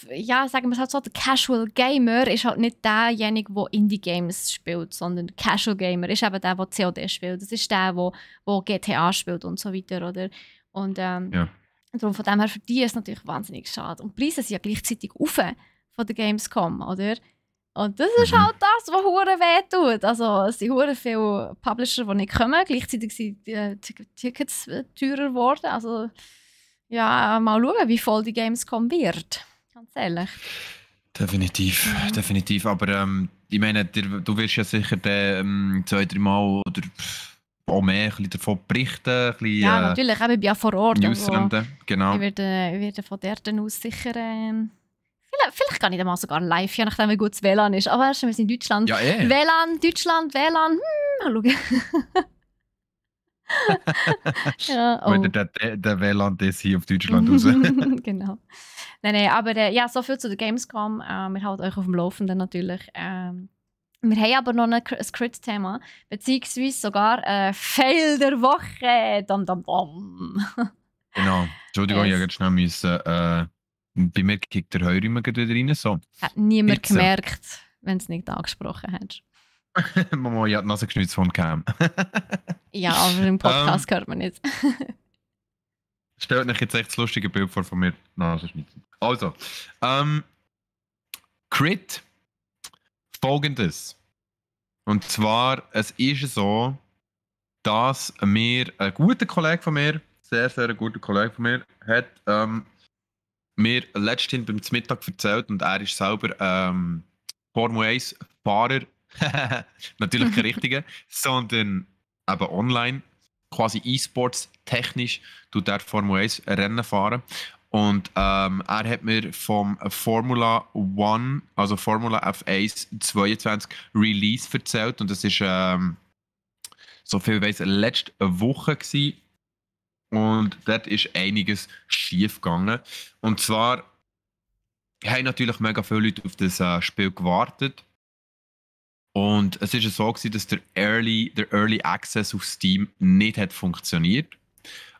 sagen wir es halt so, der Casual Gamer ist halt nicht derjenige, der Indie-Games spielt, sondern der Casual Gamer ist eben der COD spielt. Das ist der GTA spielt und so weiter, oder? Und darum von dem her, für die ist es natürlich wahnsinnig schade. Und die Preise sind ja gleichzeitig auf von der Gamescom, oder? Und das ist halt das, was hure weh tut. Also es sind hure viele Publisher, die nicht kommen. Gleichzeitig sind die Tickets teurer geworden. Also ja, mal schauen, wie voll die Gamescom wird. Ganz ehrlich. Definitiv. Aber ich meine, du wirst ja sicher 2-3 Mal oder auch mehr davon berichten. Ja, natürlich. Ich bin ja vor Ort. News also, genau. Ich werde von dort aus sicher... Vielleicht gar nicht einmal sogar live, je nachdem, wie gut das WLAN ist. Aber wir sind in Deutschland. Ja, WLAN. Mal schauen. Ja, oh. Der WLAN ist hier auf Deutschland raus. Genau. Nein, aber so viel zu der Gamescom. Wir halten euch auf dem Laufenden natürlich. Wir haben aber noch ein Crit-Thema, beziehungsweise sogar Fail der Woche. Dam. Genau. Entschuldigung, ich musste schnell bei mir kickt der Heuer immer wieder rein. So. Hat niemand gemerkt, wenn es nicht angesprochen hat. Mama, ich hat die Nase geschnitzt vom Cam. Ja, aber im Podcast hört man nicht. Stellt euch jetzt echt das lustige Bild vor von mir Nase schnitzen. Also, Crit folgendes. Und zwar, es ist so, dass mir ein guter Kollege von mir, sehr, sehr guter Kollege von mir, hat mir letztens beim Mittag erzählt und er ist selber Formel 1 Fahrer. Natürlich kein richtiger, sondern eben online, quasi E-Sports technisch, tut er Formel 1 Rennen fahren. Und er hat mir vom Formula One, also Formula F1 22 Release erzählt. Und das war, so viel ich weiss, letzte Woche gewesen. Und dort ist einiges schief gegangen. Und zwar haben natürlich mega viele Leute auf das Spiel gewartet. Und es war so gewesen, dass der Early Access auf Steam nicht hat funktioniert.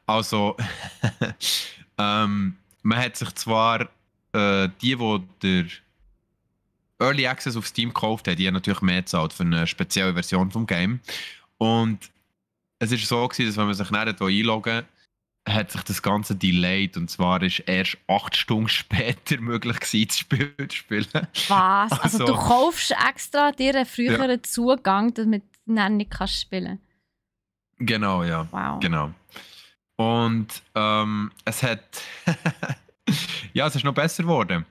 Also, man hat sich zwar die der Early Access auf Steam gekauft haben, die haben natürlich mehr gezahlt für eine spezielle Version vom Game. Und es war so gewesen, dass wenn man sich nicht einloggen wollte, hat sich das Ganze delayed. Und zwar ist erst 8 Stunden später möglich gewesen, das Spiel zu spielen. Was? Also du kaufst extra dir einen früheren Zugang, damit du dann nicht spielen kannst? Genau, ja. Wow. Genau. Und es hat... ja, es ist noch besser geworden.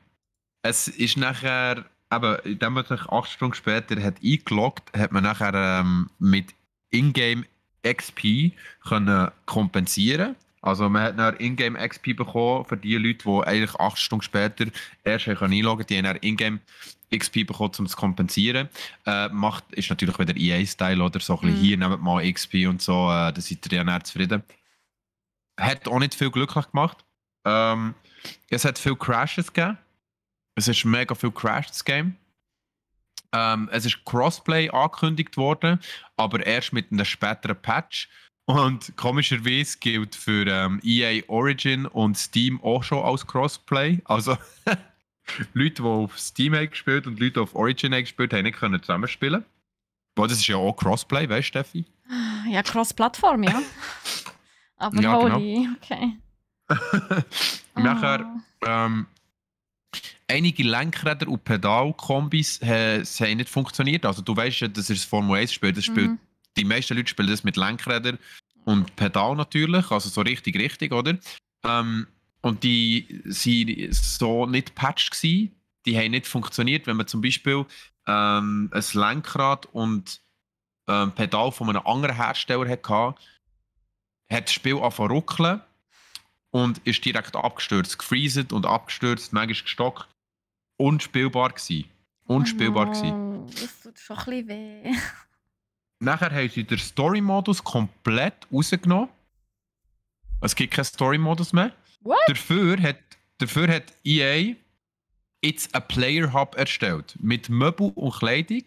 Es ist nachher... Eben, indem man sich 8 Stunden später hat eingeloggt, hat man nachher mit Ingame XP können kompensieren. Also man hat dann Ingame XP bekommen für die Leute, die eigentlich 8 Stunden später erst einloggen können. Die haben dann Ingame XP bekommen, um es zu kompensieren. Ist natürlich wieder EA-Style oder so. Ein bisschen hier nehmt mal XP und so, da seid ihr ja nicht zufrieden. Hat auch nicht viel glücklich gemacht. Es hat viele Crashes gegeben. Es ist mega viel Crash, das Game. Es ist Crossplay angekündigt worden, aber erst mit einem späteren Patch. Und komischerweise gilt für EA Origin und Steam auch schon als Crossplay. Also Leute, die auf Steam haben gespielt und Leute, die auf Origin haben gespielt, haben nicht können zusammenspielen. Weil das ist ja auch Crossplay, weißt du, Steffi? Ja, Cross-Plattform, ja. Aber Ja, holy, okay. Nachher, einige Lenkräder und Pedalkombis haben nicht funktioniert. Also du weißt ja, das ist das Formel 1 Spiel. Das spielt, die meisten Leute spielen das mit Lenkrädern und Pedal natürlich, also so richtig, oder? Und die waren so nicht patched gewesen. Die haben nicht funktioniert, wenn man zum Beispiel ein Lenkrad und Pedal von einem anderen Hersteller hatte, hat das Spiel angefangen zu ruckeln und ist direkt abgestürzt, gefreezed und abgestürzt, manchmal gestockt. Unspielbar gewesen. Unspielbar gewesen. Das tut schon ein bisschen weh. Nachher haben sie den Story-Modus komplett rausgenommen. Es gibt keinen Story-Modus mehr. What? Dafür hat EA jetzt einen Player-Hub erstellt. Mit Möbel und Kleidung,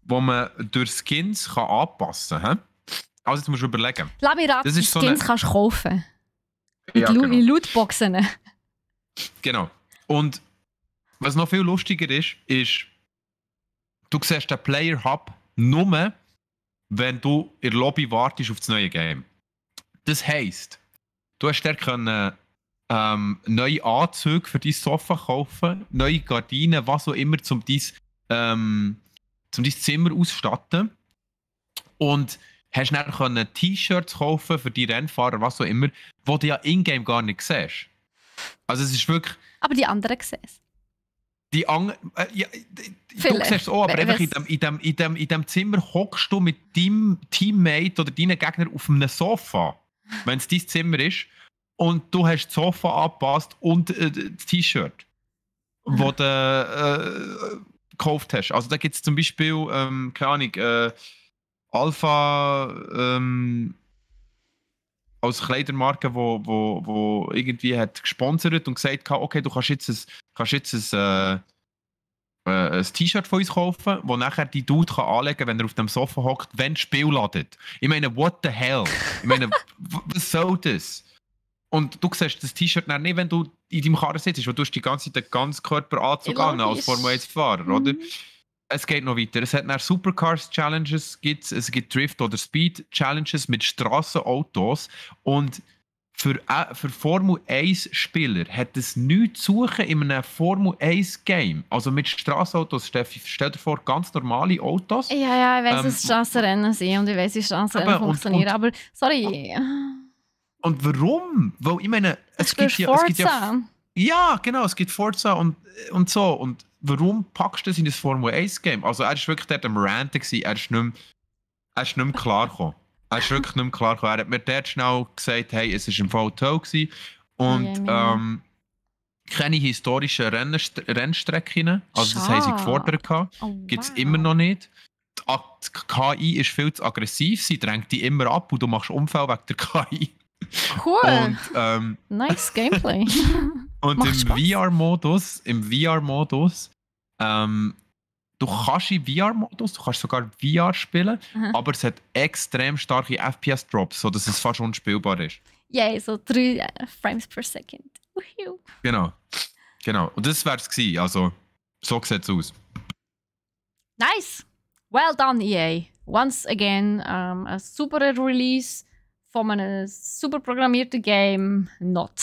wo man durch Skins kann anpassen kann. Also jetzt musst du überlegen. Lass mich raten, Das die Skins kannst du kaufen. Ja, genau. In Lootboxen. Genau. Und was noch viel lustiger ist, du siehst den Player Hub nur, wenn du in der Lobby wartest auf das neue Game. Das heisst, du hast dort können, neue Anzüge für dein Sofa kaufen, neue Gardinen, was auch immer, zum dein Zimmer ausstatten. Und hast dann können T-Shirts kaufen für die Rennfahrer, was auch immer, die du ja in-game gar nicht siehst. Also es ist wirklich... Aber die anderen sehen es. Du siehst es auch, aber einfach in dem Zimmer hockst du mit deinem Teammate oder deinen Gegner auf einem Sofa, wenn es dein Zimmer ist, und du hast das Sofa angepasst und das T-Shirt, das du gekauft hast. Also da gibt es zum Beispiel, keine Ahnung, Alpha als Kleidermarke, wo irgendwie hat gesponsert und gesagt hat, okay, du kannst jetzt ein T-Shirt von uns kaufen, das nachher die Dude kann anlegen kann, wenn er auf dem Sofa hockt, wenn das Spiel ladet. Ich meine, what the hell? Ich meine, was soll das? Und du siehst das T-Shirt nicht, wenn du in deinem Karren sitzt, weil du hast die ganze Zeit den ganzen Körperanzug an als Formel 1-Fahrer, oder? Es geht noch weiter. Es hat Supercars Challenges, es gibt Drift- oder Speed Challenges mit Strassenautos. Und für Formel 1-Spieler hat es nichts zu suchen in einem Formel 1-Game. Also mit Strassenautos, Steffi, stell dir vor, ganz normale Autos. Ja, ich weiss, dass Strassenrennen sind und ich weiss, wie Strassenrennen funktionieren. Aber sorry. Und warum? Weil ich meine, es gibt ja. Ja, genau, es gibt Forza und so. Und warum packst du das in ein Formel 1-Game? Also er war wirklich dort am Ranten, er ist nicht mehr klar gekommen. Er ist wirklich nicht mehr klar gekommen. Er hat mir dort schnell gesagt, hey, es war im Fall toll gewesen. Und keine historischen Rennstrecken. Also das haben sie gefordert. Gibt es immer noch nicht. Die KI ist viel zu aggressiv, sie drängt die immer ab und du machst Unfall wegen der KI. Cool. Und, nice Gameplay. Und im VR-Modus, du kannst im VR-Modus, du kannst sogar VR spielen, aber es hat extrem starke FPS-Drops, sodass es fast unspielbar ist. Yeah, so 3 Frames per Second. Genau. Und das wäre es gewesen. Also, so sieht es aus. Nice. Well done, EA. Once again, ein super Release von einem super programmierten Game. Not.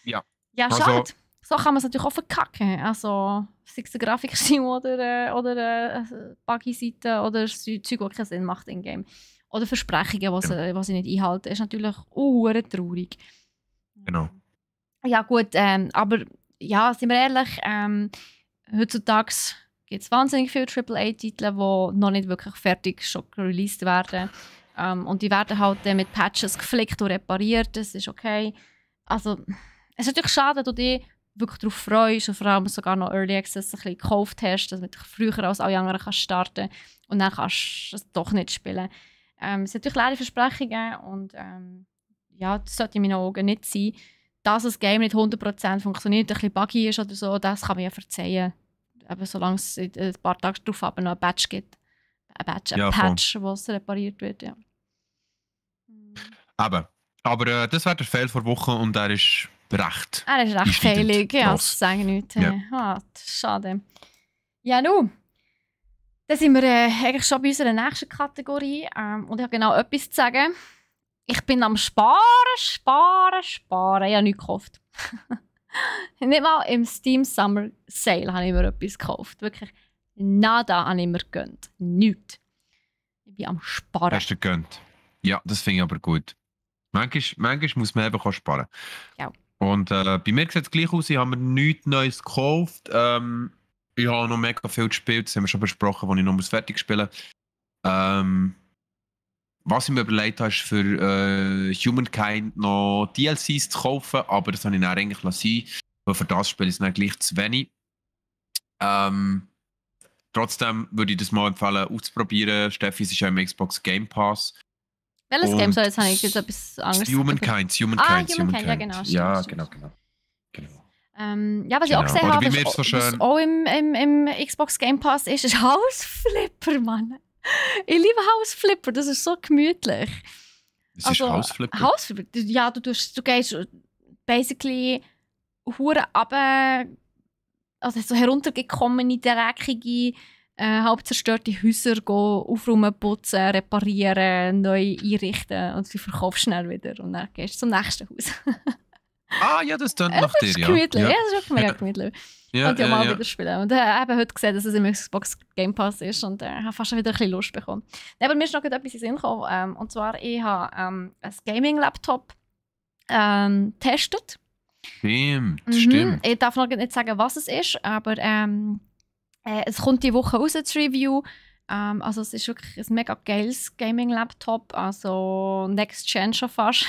Ja. Ja, schade. Also, so kann man es natürlich auch verkacken. Also, sei es eine Grafikstil oder eine Buggy-Seite oder Zeug, das keinen Sinn macht in Game. Oder Versprechungen, die sie nicht einhalten. Ist natürlich traurig. Genau. Ja, gut, aber ja, sind wir ehrlich, heutzutage gibt es wahnsinnig viele AAA-Titel, die noch nicht wirklich fertig schon released werden. Und die werden halt mit Patches geflickt und repariert, das ist okay. Also, es ist natürlich schade, dass du dich wirklich darauf freust und vor allem sogar noch Early Access ein bisschen gekauft hast, dass du früher als alle anderen kannst starten und dann kannst du es doch nicht spielen. Es sind natürlich leere Versprechungen und ja, das sollte in meinen Augen nicht sein. Dass das Game nicht 100% funktioniert, ein bisschen buggy ist oder so, das kann man ja verzeihen. Aber solange es ein paar Tage darauf noch ein Patch gibt. Ein Patch, wo es repariert wird, ja. Aber das wäre der Fail vor Woche und er ist recht. Er ist recht einschneidend fehlig, ja, los. das sage ich nicht. Ja. Schade. Ja, nun. Dann sind wir eigentlich schon bei unserer nächsten Kategorie. Und ich habe genau etwas zu sagen. Ich bin am Sparen. Ich habe nichts gekauft. Nicht mal im Steam Summer Sale habe ich mir etwas gekauft. Wirklich nada habe ich mir gegönnt. Nichts. Ich bin am Sparen. Hast du gegönnt? Ja, das finde ich aber gut. Manchmal muss man eben auch sparen. Ja. Und bei mir sieht es gleich aus, ich habe mir nichts Neues gekauft. Ich habe noch mega viel gespielt, das haben wir schon besprochen, wo ich noch fertig spielen muss. Was ich mir überlegt habe, ist für Humankind noch DLCs zu kaufen, aber das habe ich dann eigentlich lassen, weil für das Spiel ist es dann gleich zu wenig. Trotzdem würde ich das mal empfehlen, auszuprobieren. Steffi, es ist ja im Xbox Game Pass. Welches Game soll jetzt habe ich jetzt etwas anderes? Humankind. Humankind, ja genau. Ja, stimmt. genau. Ja, was ich auch gesehen Oder habe, bei mir ist so schön. was auch im Xbox Game Pass ist House Flipper, Mann. Ich liebe House Flipper, das ist so gemütlich. Das ist House Flipper? House Flipper, ja, du gehst basically hure runter, also so heruntergekommene, dreckige, halb zerstörte Häuser aufräumen, putzen, reparieren, neu einrichten und du verkaufst schnell wieder und dann gehst du zum nächsten Haus. Ja, das klingt nach dir, ja. Gemütlich. Ja, das ist wirklich mega gemütlich. Ja, Und ja mal wieder spielen. Und ich habe heute gesehen, dass es im Xbox Game Pass ist und habe fast wieder ein bisschen Lust bekommen. Aber mir ist noch etwas in den Sinn gekommen. Und zwar, ich habe ein Gaming-Laptop getestet. Stimmt. Ich darf noch nicht sagen, was es ist, aber es kommt die Woche raus, das Review. Also es ist wirklich ein mega geiles Gaming-Laptop, also Next Gen schon fast.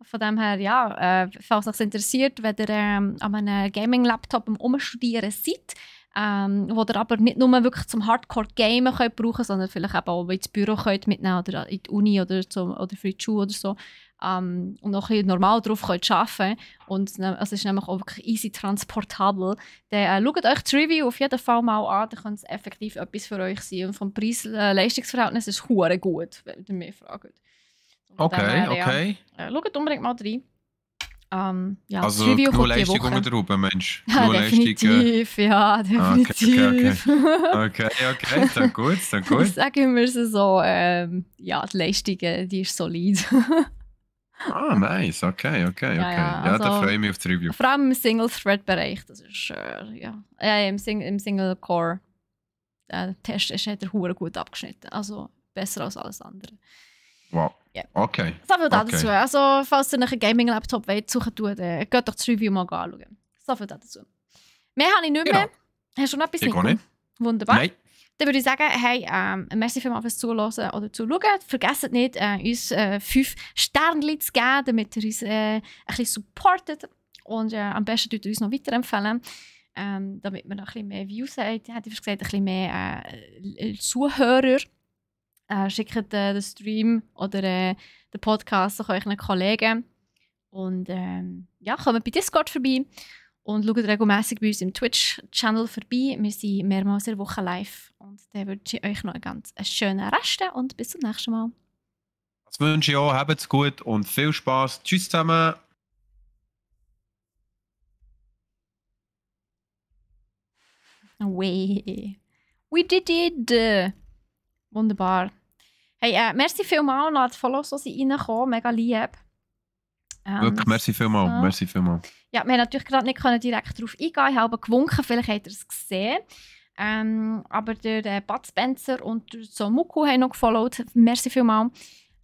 Von dem her, ja, falls euch interessiert, wenn ihr an einem Gaming-Laptop Umstudieren seid, wo ihr aber nicht nur wirklich zum Hardcore-Gamen könnt brauchen, sondern vielleicht auch ins Büro könnt mitnehmen oder in die Uni oder für die Schule oder so. Und noch ein bisschen normal drauf könnt arbeiten und es ist nämlich auch wirklich easy transportabel. Dann schaut euch das Review auf jeden Fall mal an, dann kann es effektiv etwas für euch sein. Und vom Preis-Leistungsverhältnis ist es hure gut, wenn ihr mich fragt. Okay. Ja, schaut unbedingt mal rein. Ja, also das Review nur kommt die Leistung Woche. unter Ruben, Mensch. Ja, nur definitiv, ja, definitiv. Okay, dann gut. Sagen wir es so, ja, die Leistung, die ist solid. Nice, okay. Ja, also, da freue ich mich auf das Review. Vor allem im Single-Thread-Bereich, das ist, im Single-Core-Test hat er hure gut abgeschnitten. Also besser als alles andere. Wow. Yeah. Okay. So viel dazu. Also, falls ihr einen Gaming-Laptop suchen wollt, geht doch das Review mal anschauen. So viel dazu. Mehr habe ich nicht mehr. Genau. Hast du noch etwas nicht? Wunderbar. Nein. Dann würde ich sagen, hey, merci vielmals fürs Zuhören oder Zuschauen. Vergesst nicht, uns 5 Sternchen zu geben, damit ihr uns ein bisschen supportet. Und am besten tut ihr uns noch weiterempfehlen, damit wir noch ein bisschen mehr Views haben. Hätte ich gesagt, ein bisschen mehr Zuhörer. Schickt den Stream oder den Podcast auch euren Kollegen. Und kommt bei Discord vorbei und schaut regelmäßig bei uns im Twitch-Channel vorbei. Wir sind mehrmals in der Woche live. Und dann wünsche ich euch noch einen schönen Rest und bis zum nächsten Mal. Das wünsche ich auch. Habt's gut und viel Spaß. Tschüss zusammen. We did it! Wunderbar. Hey, merci vielmals noch an die Follows, die sind reingekommen. Mega lieb. Wirklich, merci vielmals. Ja, wir haben natürlich gerade nicht direkt darauf eingehen. Ich habe gewunken, vielleicht habt ihr es gesehen. Aber der Bud Spencer und der Somuku haben noch gefollowt. Merci vielmals.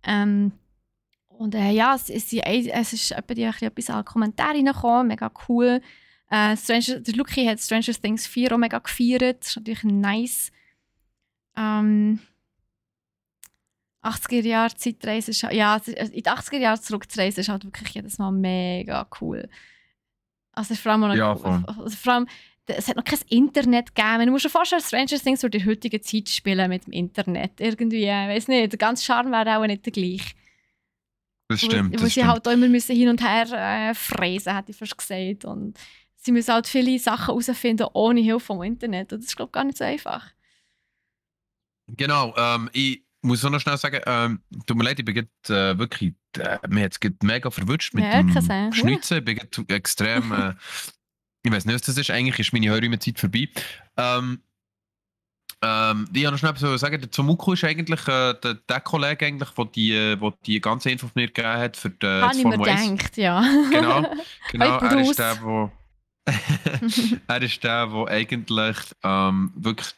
Und es ist etwas an Kommentaren reingekommen. Mega cool. Der Luki hat Stranger Things 4 auch mega gefeiert. Das ist natürlich nice. 80er-Jahre Zeitreise ist, in die 80er-Jahre zurückzureisen ist halt wirklich jedes Mal mega cool. Also vor allem, es hat noch kein Internet gegeben. Du musst dir vorstellen, Stranger Things würde in der heutigen Zeit spielen mit dem Internet. Irgendwie, ich weiß nicht, der ganze Charme wäre auch nicht der gleiche. Das stimmt. Wo sie halt auch immer müssen hin und her fräsen, hätte ich fast gesagt. Und sie müssen halt viele Sachen herausfinden ohne Hilfe vom Internet. Und das ist, glaube ich, gar nicht so einfach. Genau, muss auch noch schnell sagen, tut mir leid, ich bin wirklich, mir hat es mega verwünscht mit Ja, kann dem sein. Schnitzen. Ich bin extrem, ich weiß nicht, was das ist. Eigentlich ist meine Hörrimenzeit vorbei. Ich habe noch schnell etwas sagen. Der Zomuku ist eigentlich der Kollege, eigentlich, der die ganze Info von mir gegeben hat für Habe das ich mir Formel 1. gedacht, ja. Genau. Heute Er raus. ist der, wo er ist der, der eigentlich wirklich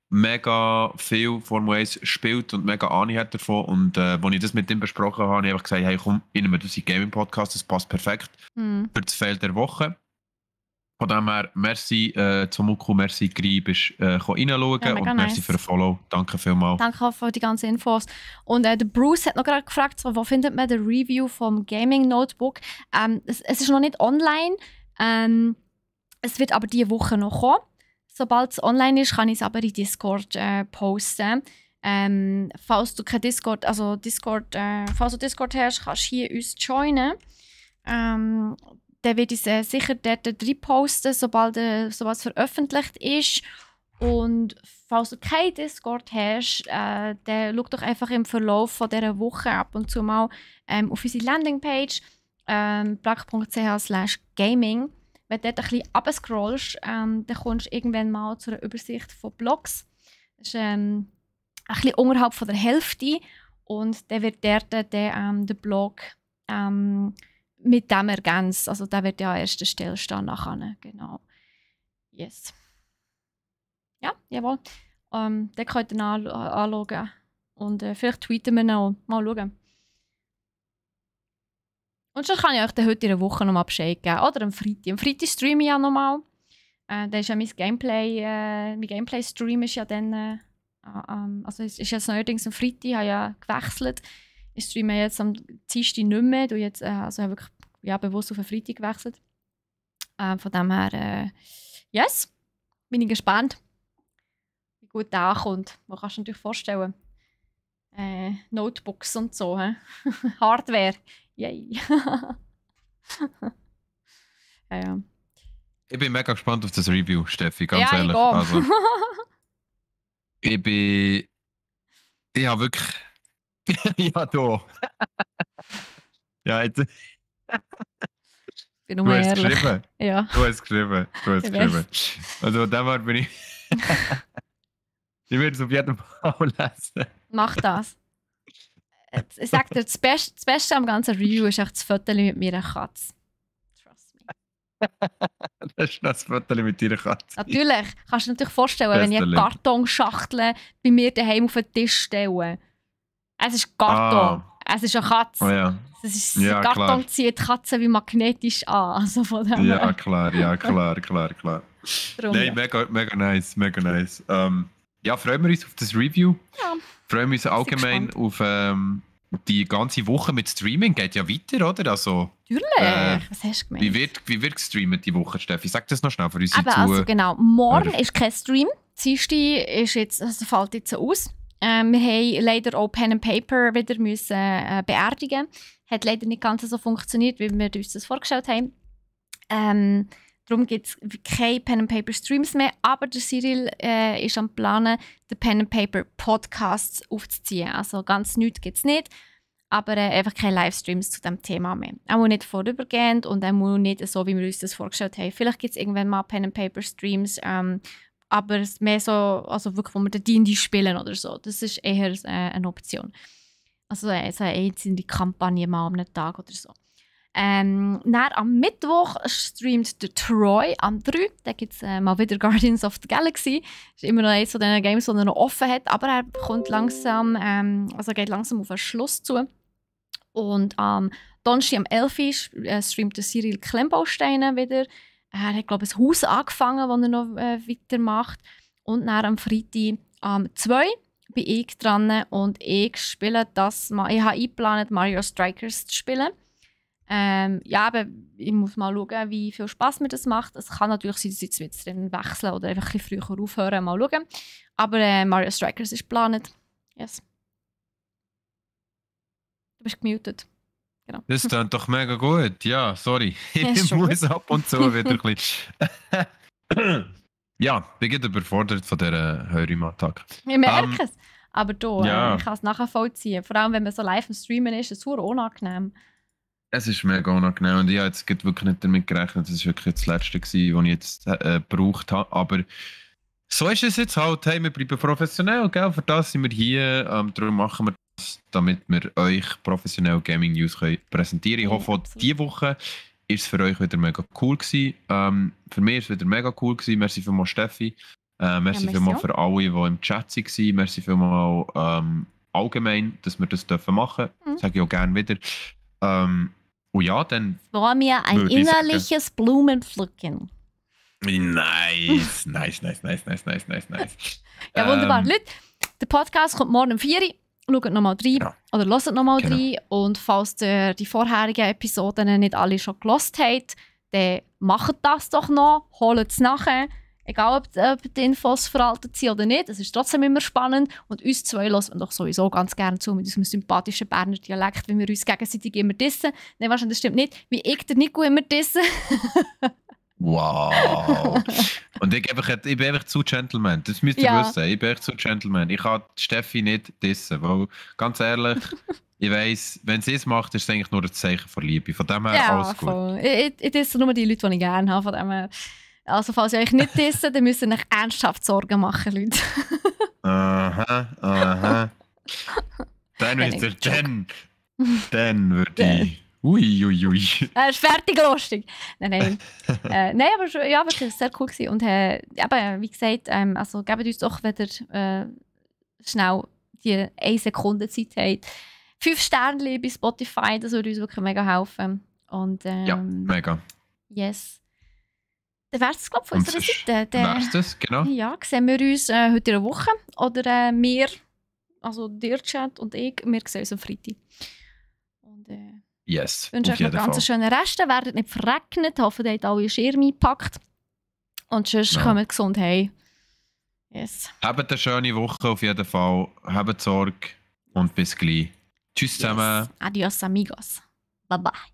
mega viel Formel 1 spielt und mega Ahnung hat davon. Und als ich das mit ihm besprochen habe, habe ich einfach gesagt, hey komm, ich nehme das in Gaming-Podcast, das passt perfekt für das Feld der Woche. Von dem her, merci Zomuku, merci Gri, bist reinschauen Ja, und merci nice. für den Follow. Danke vielmals. Danke auch für die ganzen Infos. Und der Bruce hat noch gerade gefragt, so, wo findet man den Review vom Gaming Notebook? Es ist noch nicht online. Es wird aber diese Woche noch kommen. Sobald es online ist, kann ich es aber in Discord posten. Falls du kein Discord, falls du Discord hast, kannst du hier uns joinen. Dann werde ich es sicher dort posten, sobald es veröffentlicht ist. Und falls du kein Discord hast, dann schau doch einfach im Verlauf von dieser Woche ab und zu mal auf unsere Landingpage brack.ch/gaming. Wenn du dort ein bisschen runterscrollst, dann kommst du irgendwann mal zu einer Übersicht von Blogs. Das ist ein bisschen unterhalb von der Hälfte. Und dann wird dort der Blog mit dem ergänzt. Also der wird ja an erster Stelle stehen nachher. Genau. Yes. Ja, jawohl. Den könnt ihr anschauen. Und vielleicht tweeten wir noch. Mal schauen. Und sonst kann ich euch dann heute in der Woche noch mal Bescheid geben. Oder am Freitag. Am Freitag streame ich ja nochmal. Dann ist ja mein Gameplay-Stream ist ja dann... also es ist jetzt neuerdings am Freitag, ich habe ja gewechselt. Ich streame jetzt am Dienstag nicht mehr. Ich habe wirklich bewusst auf den Freitag gewechselt. Von dem her, yes, bin ich gespannt, wie gut der ankommt. Man kann sich natürlich vorstellen. Notebooks und so. Hardware. Yay. ja. Ich bin mega gespannt auf das Review, Steffi, ganz Ja, ehrlich. Also, ich habe wirklich... ja, da. ja, jetzt... bin nur Du hast ehrlich. geschrieben. Ja. Du hast geschrieben. Also, da war bin ich... ich werde es auf jeden Fall lesen. Mach das. Ich sag dir, das Beste am ganzen Review ist echt das Foto mit meiner Katze. Trust me. Das ist das Foto mit deiner Katze. Natürlich. Kannst du dir natürlich vorstellen, wenn ich eine Kartonschachtel bei mir daheim auf den Tisch stelle. Es ist Karton. Es ist eine Katze. Oh, ja. Der Karton zieht die Katze wie magnetisch an. Also von dem ja, klar. Drum, Nein, mega nice. Ja, freuen wir uns auf das Review. Ja. Freuen wir uns allgemein auf die ganze Woche mit Streaming. Geht ja weiter, oder? Also, natürlich. Was hast du gemeint? Wie wird gestreamt die Woche, Steffi? Sag das noch schnell für unsere Zuhörer. Also genau, morgen ist kein Stream. Dienstag ist jetzt, also fällt jetzt aus. Wir haben leider auch Pen and Paper wieder müssen, beerdigen. Hat leider nicht ganz so funktioniert, wie wir uns das vorgestellt haben. Darum gibt es keine Pen and Paper Streams mehr. Aber der Cyril ist am Planen, den Pen and Paper Podcasts aufzuziehen. Also ganz nichts gibt es nicht. Aber einfach keine Livestreams zu diesem Thema mehr. Auch nicht vorübergehend und auch nicht so, wie wir uns das vorgestellt haben. Vielleicht gibt es irgendwann mal Pen and Paper Streams. Aber mehr so, also wirklich, wo wir den D&D spielen oder so. Das ist eher eine Option. Also so eine einzelne Kampagne mal am Tag oder so. Dann am Mittwoch streamt der Troy am 3. Da gibt es mal wieder Guardians of the Galaxy. Das ist immer noch eines von diesen Games, die er noch offen hat. Aber er kommt langsam, geht langsam auf einen Schluss zu. Und am Donnerstag am 11. Streamt der Cyril Klemmbausteine wieder. Er hat, glaube ich, ein Haus angefangen, das er noch weitermacht. Und dann am Freitag am 2 bin ich dran und ich spiele das mal. Ich habe eingeplant, Mario Strikers zu spielen. Aber ich muss mal schauen, wie viel Spass mir das macht. Es kann natürlich sein, dass ich jetzt drin wechseln oder einfach ein bisschen früher aufhören. Mal schauen. Aber Mario Strikers ist geplant. Yes. Du bist gemutet. Genau. Das klingt doch mega gut. Ja, sorry. Ich muss ab und zu wieder ein bisschen... ja, ich bin überfordert von dieser Hörimattacke. Ich merke es. Aber du, ich kann es nachvollziehen. Vor allem, wenn man so live im Streamen ist, ist es super unangenehm. Es ist mega unangenehm und ich habe jetzt wirklich nicht damit gerechnet. Das war wirklich das Letzte, was ich jetzt gebraucht habe. Aber so ist es jetzt halt. Hey, wir bleiben professionell, gell? Für das sind wir hier. Darum machen wir das, damit wir euch professionell Gaming News präsentieren können. Ich hoffe, auch diese Woche ist es für euch wieder mega cool gewesen. Für mich ist es wieder mega cool gewesen. Merci vielmals, Steffi. Merci vielmals für alle, die im Chat waren. Merci vielmals allgemein, dass wir das machen dürfen. Sage ich auch gerne wieder. Und ja, dann. Es war mir ein innerliches Blumenpflücken. Nice. Ja, wunderbar. Leute, der Podcast kommt morgen um 4 Uhr. Schaut nochmal rein oder hört nochmal rein. Und falls ihr die vorherigen Episoden nicht alle schon gelost habt, dann macht das doch noch. Holt es nachher. Egal, ob die Infos veraltet sind oder nicht. Es ist trotzdem immer spannend. Und uns zwei hören wir doch sowieso ganz gerne zu mit unserem sympathischen Berner Dialekt, wie wir uns gegenseitig immer dissen. Nein, wahrscheinlich, das stimmt nicht. Wie ich den Nico immer dissen. Wow. Und ich bin einfach zu Gentleman. Das müsst ihr wissen. Ich bin echt zu Gentleman. Ich kann Steffi nicht dissen. Weil, ganz ehrlich, ich weiss, wenn sie es macht, ist es eigentlich nur ein Zeichen von Liebe. Von dem her alles gut. Voll. Ich disse nur die Leute, die ich gerne habe. Von dem her. Also, falls ihr euch nicht dissen, dann müsst ihr euch ernsthaft Sorgen machen, Leute. Aha. Dann würde ich. Ui. Ist fertig lustig. Nein. Nein, aber schon, ja, wirklich sehr cool gewesen. Und eben, wie gesagt, also gebt uns doch, wenn ihr schnell die 1 Sekunde Zeit habt. 5 Sterne bei Spotify, das würde uns wirklich mega helfen. Und, ja, mega. Yes. Dann wäre es, glaube ich, von unserer Seite. Wär's das, genau. Ja, sehen wir uns heute in einer Woche. Oder wir, also der Chat und ich, wir sehen uns am Freitag. Und yes, ich wünsche euch noch ganz schöne Reste. Werdet nicht verregnet. Hoffe, ihr habt alle Schirme eingepackt. Und sonst kommt gesund heim. Yes. Habt eine schöne Woche auf jeden Fall. Habt Sorge und bis gleich. Tschüss zusammen. Adios, amigos. Bye bye.